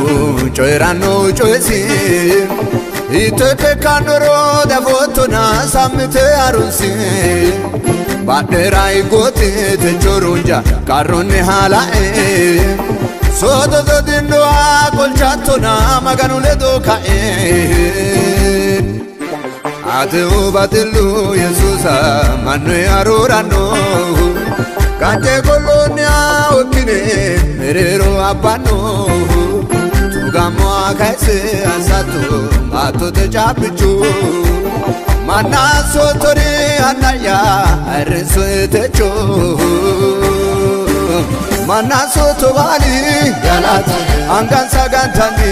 coyi'ranno coyesi Hiitto ikke ikkannoro dafoottona sammite harunsi Badhera higgooti techo runja qarrunni halae Soodo sodinnoha qolchattona Maganu ledo kae Atehu baxillu Yesuusa mannu aruuranno Qacce golloonniha okkine mereero abbanno Tugammoha kayisse assatto baattote caabbicho Manna assoottori anna'ya ayirrinsoe techo Manna assootto baali galatu angansa gantanni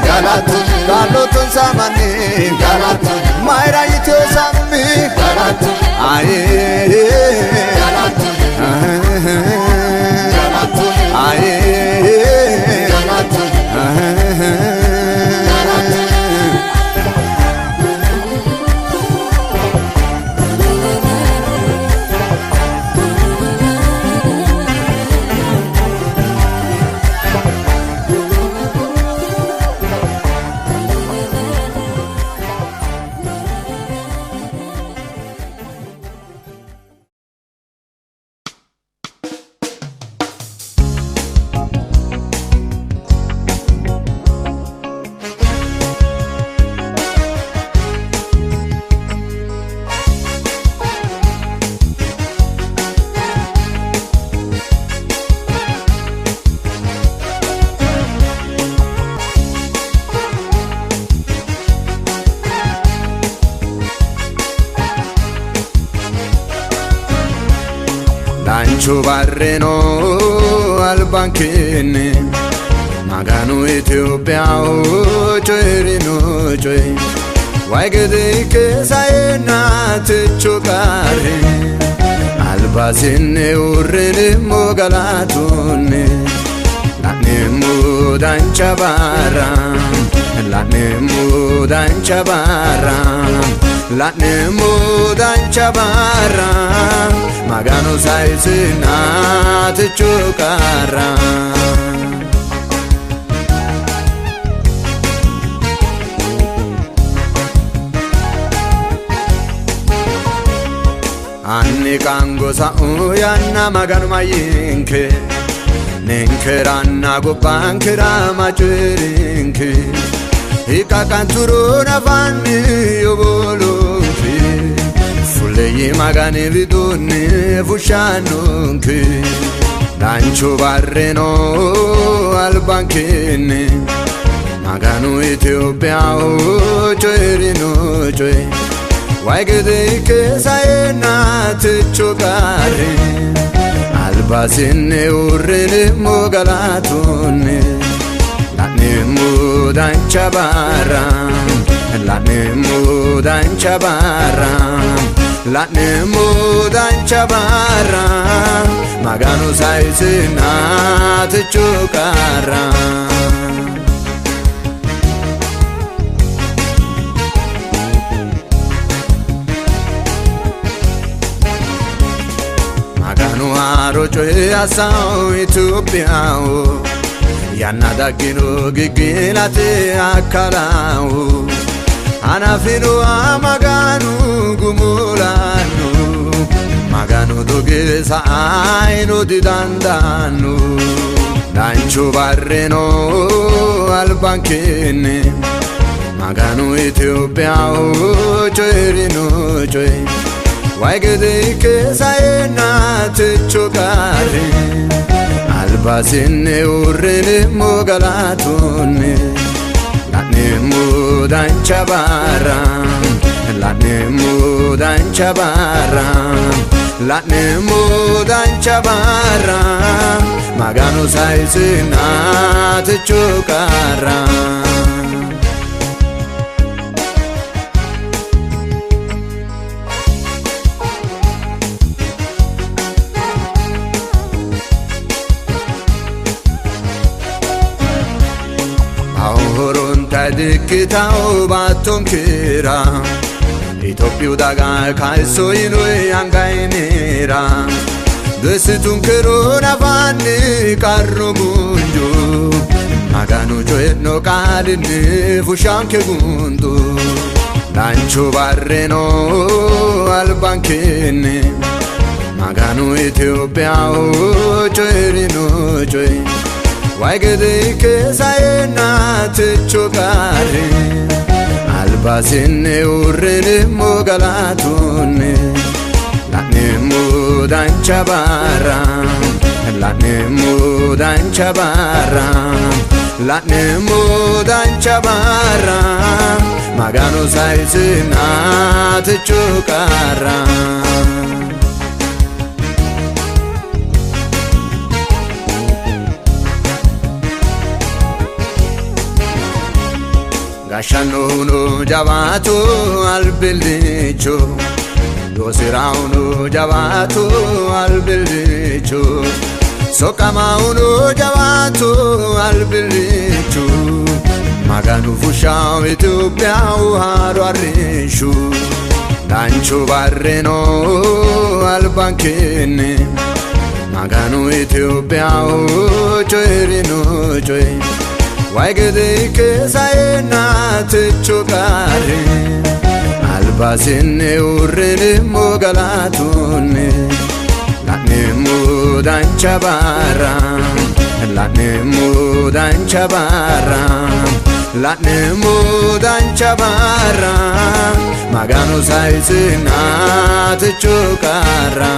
galatu kaa'lottonsa manni galatu mayira yiteo sammi galatu aye galatu galatu aye galatu. Danchu barrino albankeenni Maganu Itiyophiyaho coyi'rino coyi wayi gede ikke saeenna techo qarri albasinni uurrineemmo galatunni. La'neemmo dancha barra, la'neemmo dancha barra, la'neemmo dancha barra, Maganu sayisinna techo qarra. Anni qaango sa'u yanna Maganu mayyinke, ninkeranna gobbankera macirinke, hiqqaqanturo nafanni yobolonke, fuleyi Magani widoonni fushshannonke. Danchu barrino albankeenni, Maganu Itiyophiyaho coyi'rino coye, wayi gede ikke saenna techo qarri, albasinni uurrineemmo galatunni. La'neemmo dancha barra, la'neemmo dancha barra, la'neemmo dancha barra, Maganu sayisinna techo qarra. Maganu haaro coye assawo Itiyophiyaho, yanna daggino giggilate akkalaho, hanafinoha Maganu gumulanno, Maganu doge sa''aino didandaanno. Danchu barrino albankeenni, Maganu Itiyophiyaho coyi'rino coye, wayi gede ikke saenna techo qarri, albasinni uurrineemmo galatunni. La'neemmo dancha barra, la'neemmo dancha barra, la'neemmo dancha barra, Maganu sayisinna techo qarra. Horonta dikkitawo baattonkera, Itophiyu daga kayso yinoyi angayinera, doyissitunkero nafanni qarru gunjo, Maganu coyi'no qaalinni fushshanke gundo. Danchu barrino albankeenni, Maganu Itiyophiyaho coyi'rino coye, wayi gede ikke saenna techo qarri, albasinni uurrineemmo galatunni. La'neemmo dancha barra, la'neemmo dancha barra, la'neemmo dancha barra, Maganu sayisinna techo qarra. Gashshannohuno jawaatu albillicho, loosirahuno jawaatu albillicho, soqqamahuno jawaatu albillicho, Maganu fushshawo Itiyophiyaho haaro arrishsho. Danchu barrino albankeenni, Maganu Itiyophiyaho coyi'rino coye, wayi gede ikke saenna techo qarri, albasinni uurrineemmo galatunni. La'neemmo dancha barra, la'neemmo dancha barra, la'neemmo dancha barra, Maganu sayisinna techo qarra.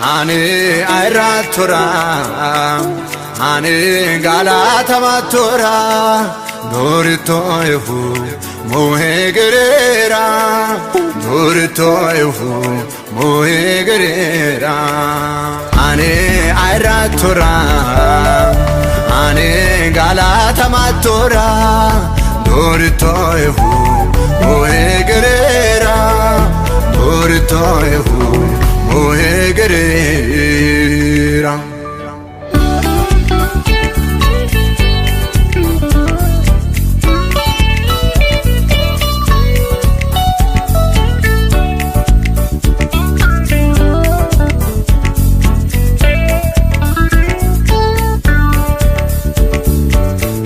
Ani ayirrattora ani galatamattora dooritoehu mohegerera dooritoehu mohegerera ani ayirrattora ani galatamattora dooritoehu mohegerera dooritoehu mohegerera.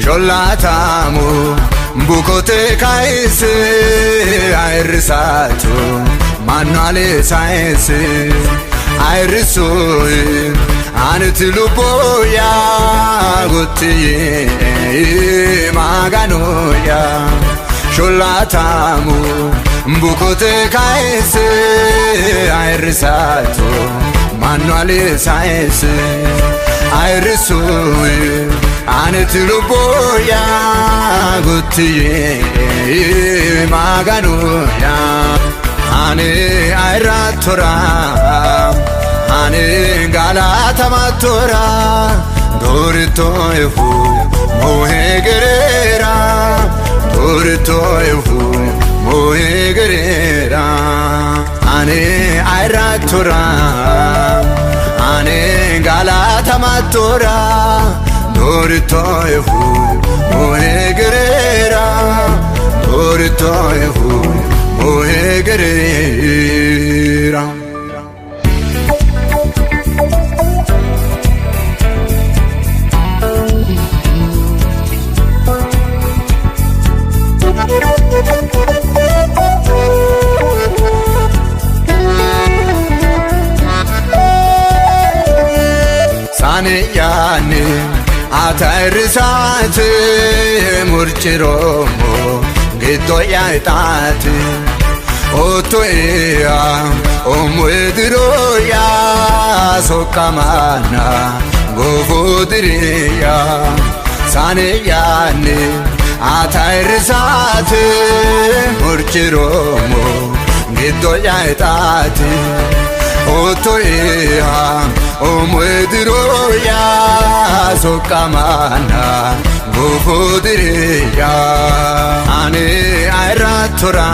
Shollaatamu bukote kayise ayirrisaatu mannu sayinse ayirrisu aniti lubboya gottiye maganoya shollaatamu bukote kayise ayirrisaatu mannu sayinse ayirrisu aniti lubboya gottiye maganoya ani ayirrattora ani galatamattora dooritoehu mohegerera dooritoehu mohegerera ani ayirrattora ani galatamattora dooritoehu mohegerera dooritoehu mohegerera. Saani atayirrisaati murciromo giddo'ya ixaati otto'ya omoediroya soqqamanna gofoodiriya saani atayirrisaati murciromo giddo'ya ixaati otto'ya omoediroya soqqamanna gofoodiriya ani ayirrattora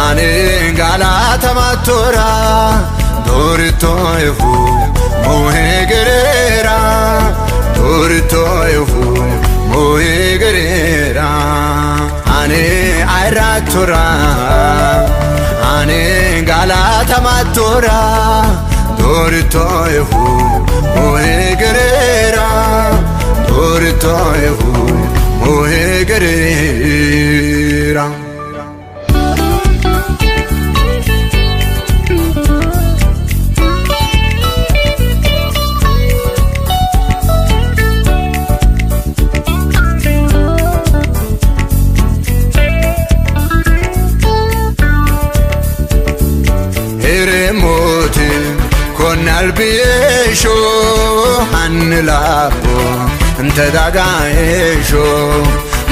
ani galatamattora dooritoehu mohegerera dooritoehu mohegerera ani ayirrattora ani galatamattora dooritoehu mohegerera dooritoehu mohegerera. Eremooti konnalbiyeesho annilaabo ntedagaesho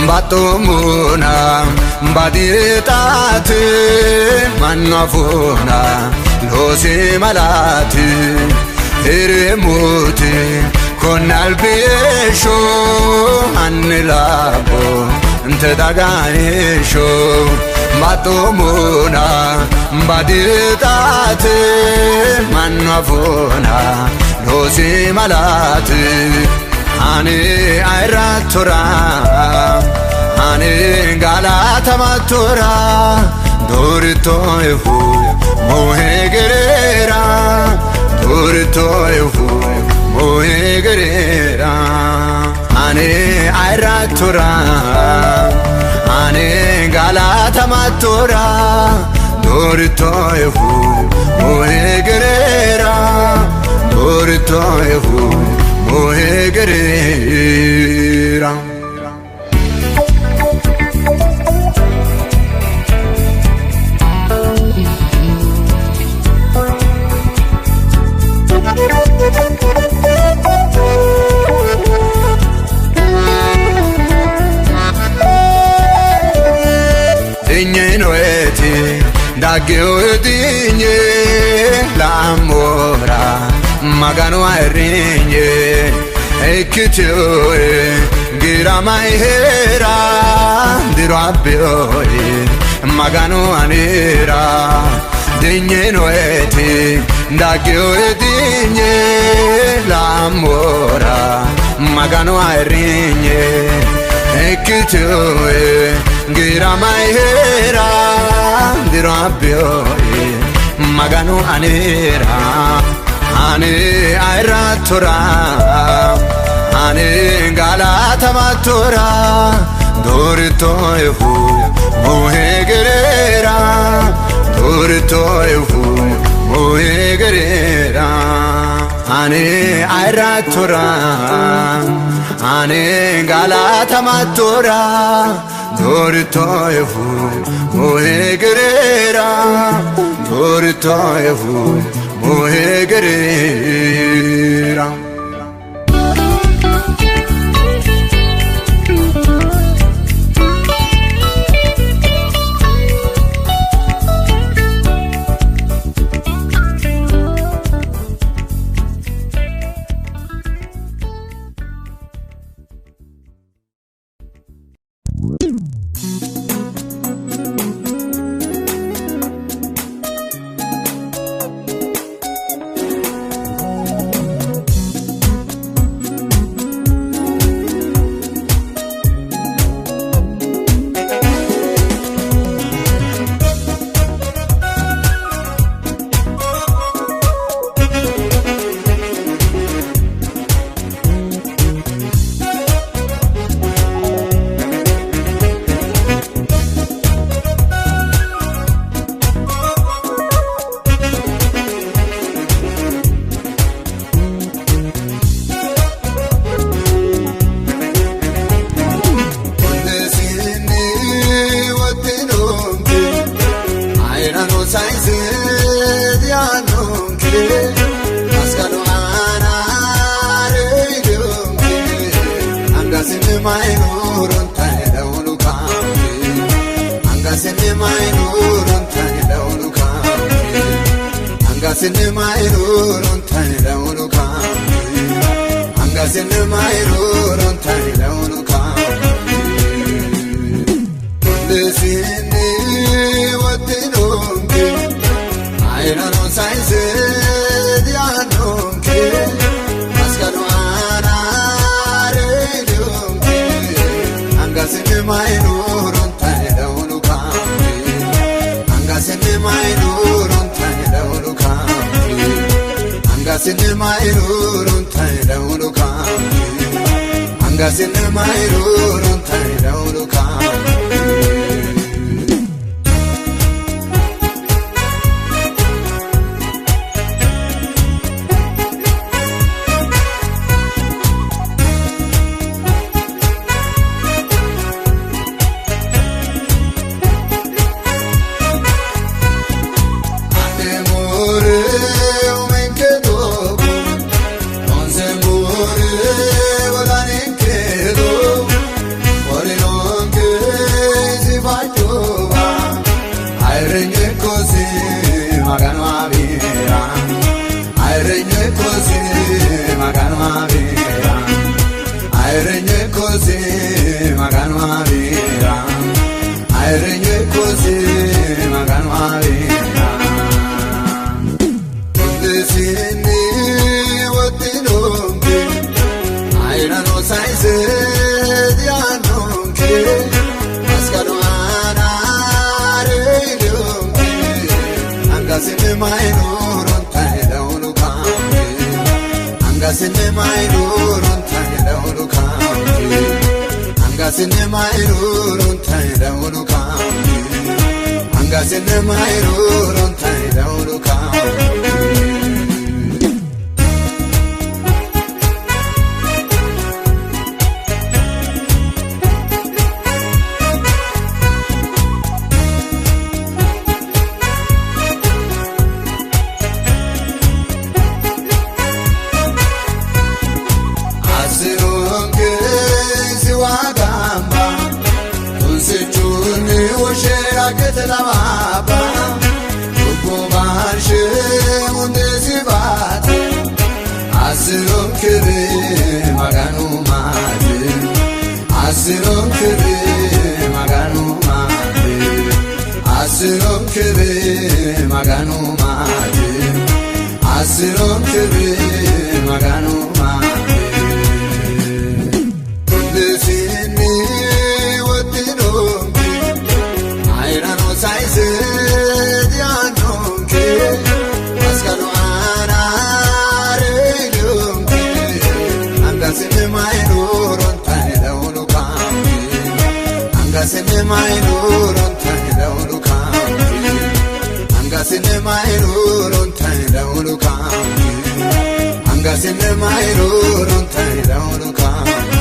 battomuna badiraati mannafuna loosi malaati Eremooti konnalbiyeesho annilaabo ntedagaesho battomuna badiraati mannafuna loosi malaati ani ayirrattora ani galatamattora dooritoehu mohegerera dooritoehu mohegerera ani ayirrattora ani galatamattora dooritoehu mohegerera dooritoehu mohegerera. Daggeo dinye l'amora Magano ayrinye Ekkitioe Gira mai hera Diro abbioe Magano anera Digne noeti Daggeo dinye l'amora Magano ayrinye Ekkitioe Gira mai hera Diro abbioe Magano anera Ane ayratora Ane galatamattora Doritoehu Mohegerera Doritoehu Mohegerera Ane ayratora Ane galatamattora Doritoehu Mohegerera Doritoehu Mohegerera. Afanshe mundeesi baate Assironkere Maganu maate Assironkere Maganu maate Assironkere Maganu maate Assironkere Maganu maate Mundeesinni woddinonke Ayrano sayse diyaannonke Maskalu aana reeyonke Angasinni maynuurontanni dawulu kaanke Angasinni maynuurontanni dawulu kaanke Angasinni maynuurontanni dawulu kaanke Angasinni maynuurontanni dawulu kaanke.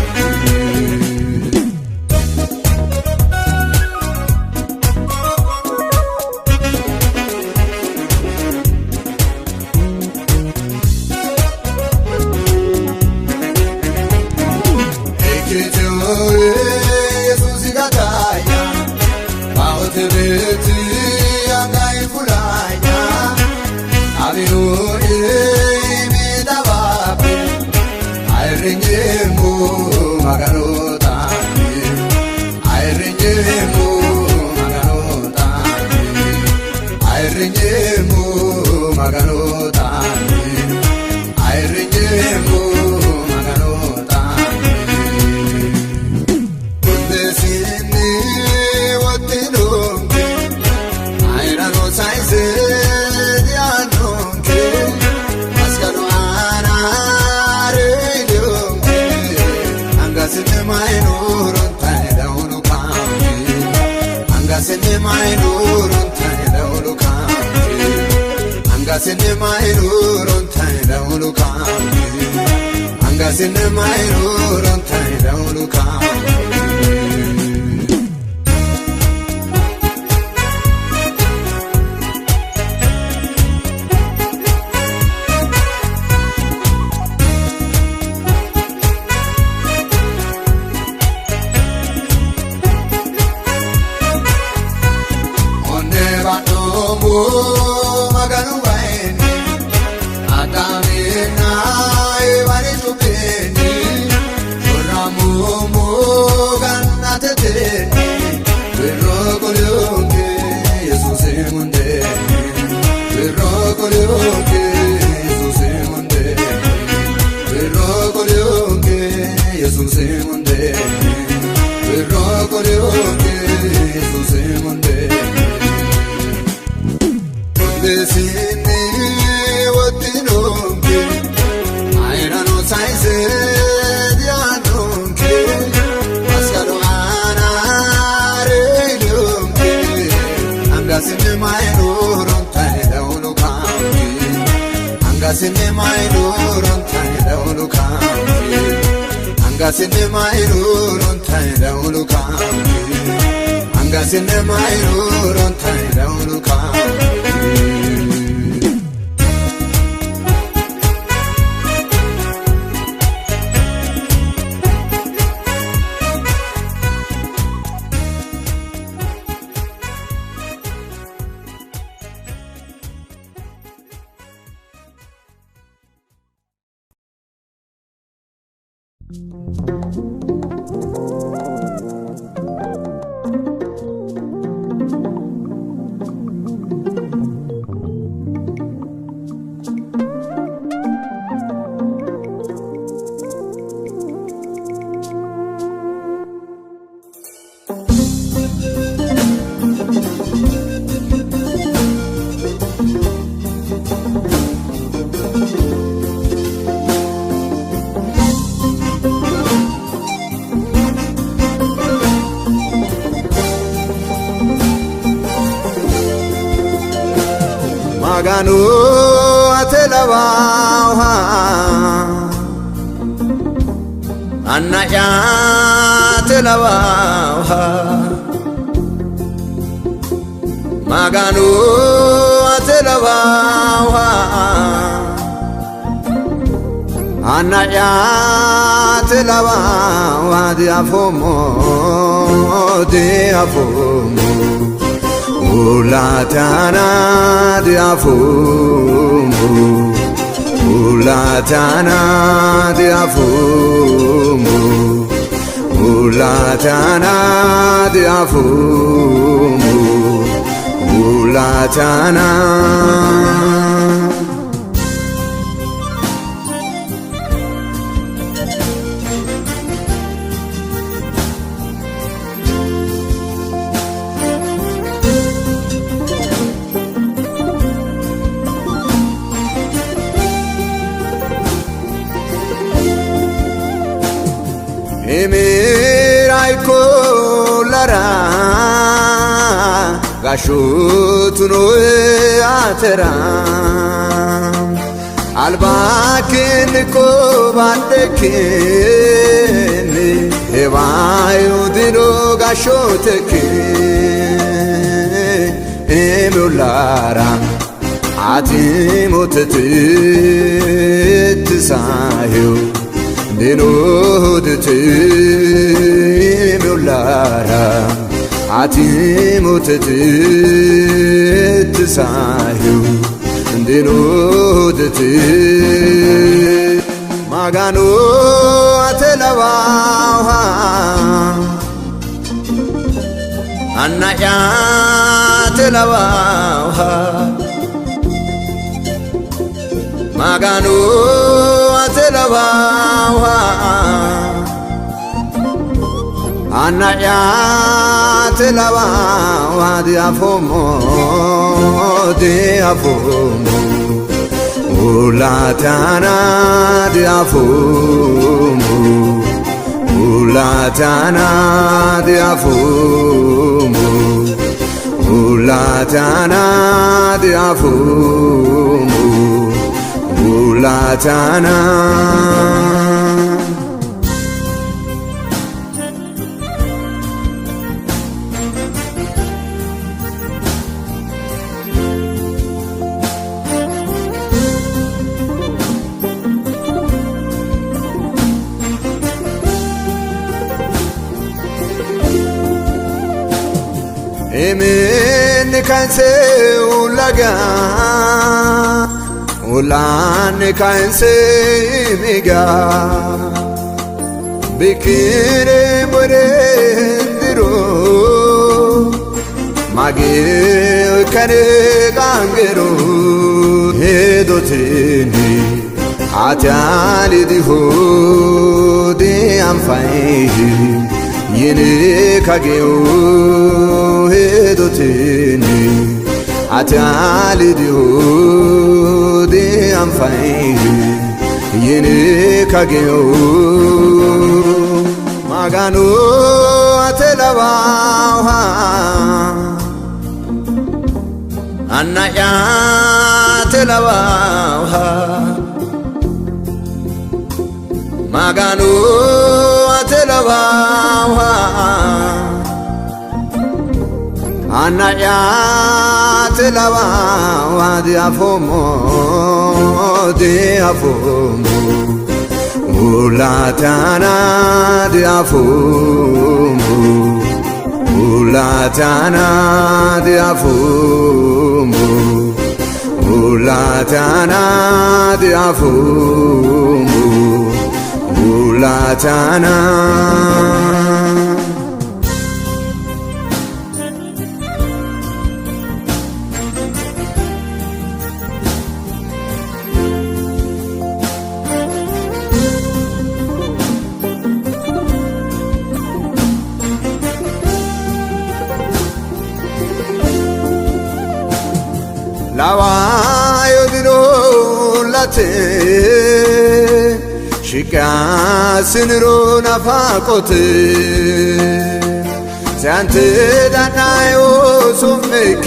Mundeesinni woddinonke Ayrano sayse diyaannonke Maskalu aana reeyonke Angasinni maynuurontanni dawulu kaanke Angasinni maynuurontanni dawulu kaanke Angasinni maynuurontanni dawulu kaanke Angasinni maynuurontanni dawulu kaanke. Onne badhoomu Maganu bayinni Addaamenna Heewani cubbeenni Shorrammoommo gannatetenni Wirro qolyonke Yesuusi mundeenni Wirro qolyonke Yesuusi mundeenni Wirro qolyonke Yesuusi mundeenni Wirro qolyonke Yesuusi mundeenni. Mundeesinni woddinonke Ayrano sayse diyaannonke Maskalu aana reeyonke Angasinni maynuurontanni dawulu kaanke Angasinni maynuurontanni dawulu kaanke Angasinni maynuurontanni dawulu kaanke Angasinni maynuurontanni dawulu kaanke. Maganu ate lawaaha Anna'ya ate lawaaha Maganu ate lawaaha Anna'ya ate lawaaha diafoommo diafoommo. Uullate aana diafoommo, uullate aana diafoommo, uullate aana diafoommo, uullate aana. Emiraikolara gashshotuno atera albakkin ko badekkin hebayu dino gashshotekki emiulara ati motete tisayu dinodete emiulara ati motete tisayu dinodete Maganu ate lawaha anna'ya ate lawaha Maganu ate lawaha anna'ya ate lawaha diafoommo diafoommo uullate aana diafoommo, uullate aana diafoommo, uullate aana diafoommo, uullate aana. Eminni kayinse ulaga ulanni kayinse imiga bikire borendiro mage kane gangero hedotini ate alidiho di anfai yine kageu hedotini ate alidiho di anfai yine kageu Maganu ate lawaha anna'ya ate lawaha Maganu ate lawaha anna'ya ate lawaha diafoommo diafoommo uullate aana diafoommo, uullate aana diafoommo, uullate aana diafoommo, uullate aana. Lawayo dino late shiqasiniro nafaqote ሲያንተ ዳናዮ ሱምኪ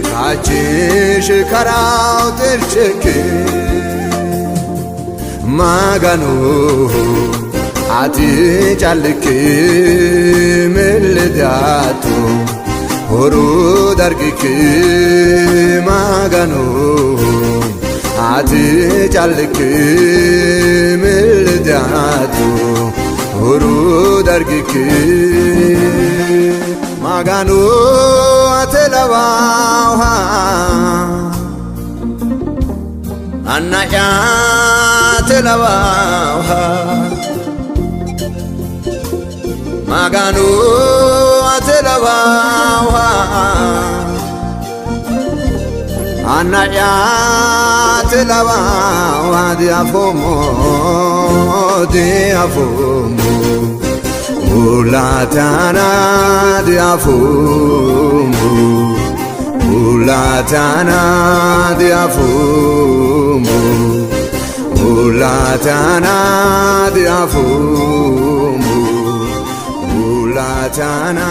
ካችሽ ከራው ጥርችክ Maganu ati callikki millidaatu horu dargikki Maganu ati callikki millidaatu horu dargikki. Maganu ate lawaoha Anna'ya ate lawaoha Maganu ate lawaoha Anna'ya ate lawaoha Diafoommo diafoommo Uullaate aana diafoommo Uullaate aana diafoommo Uullaate aana diafoommo Uullaate aana.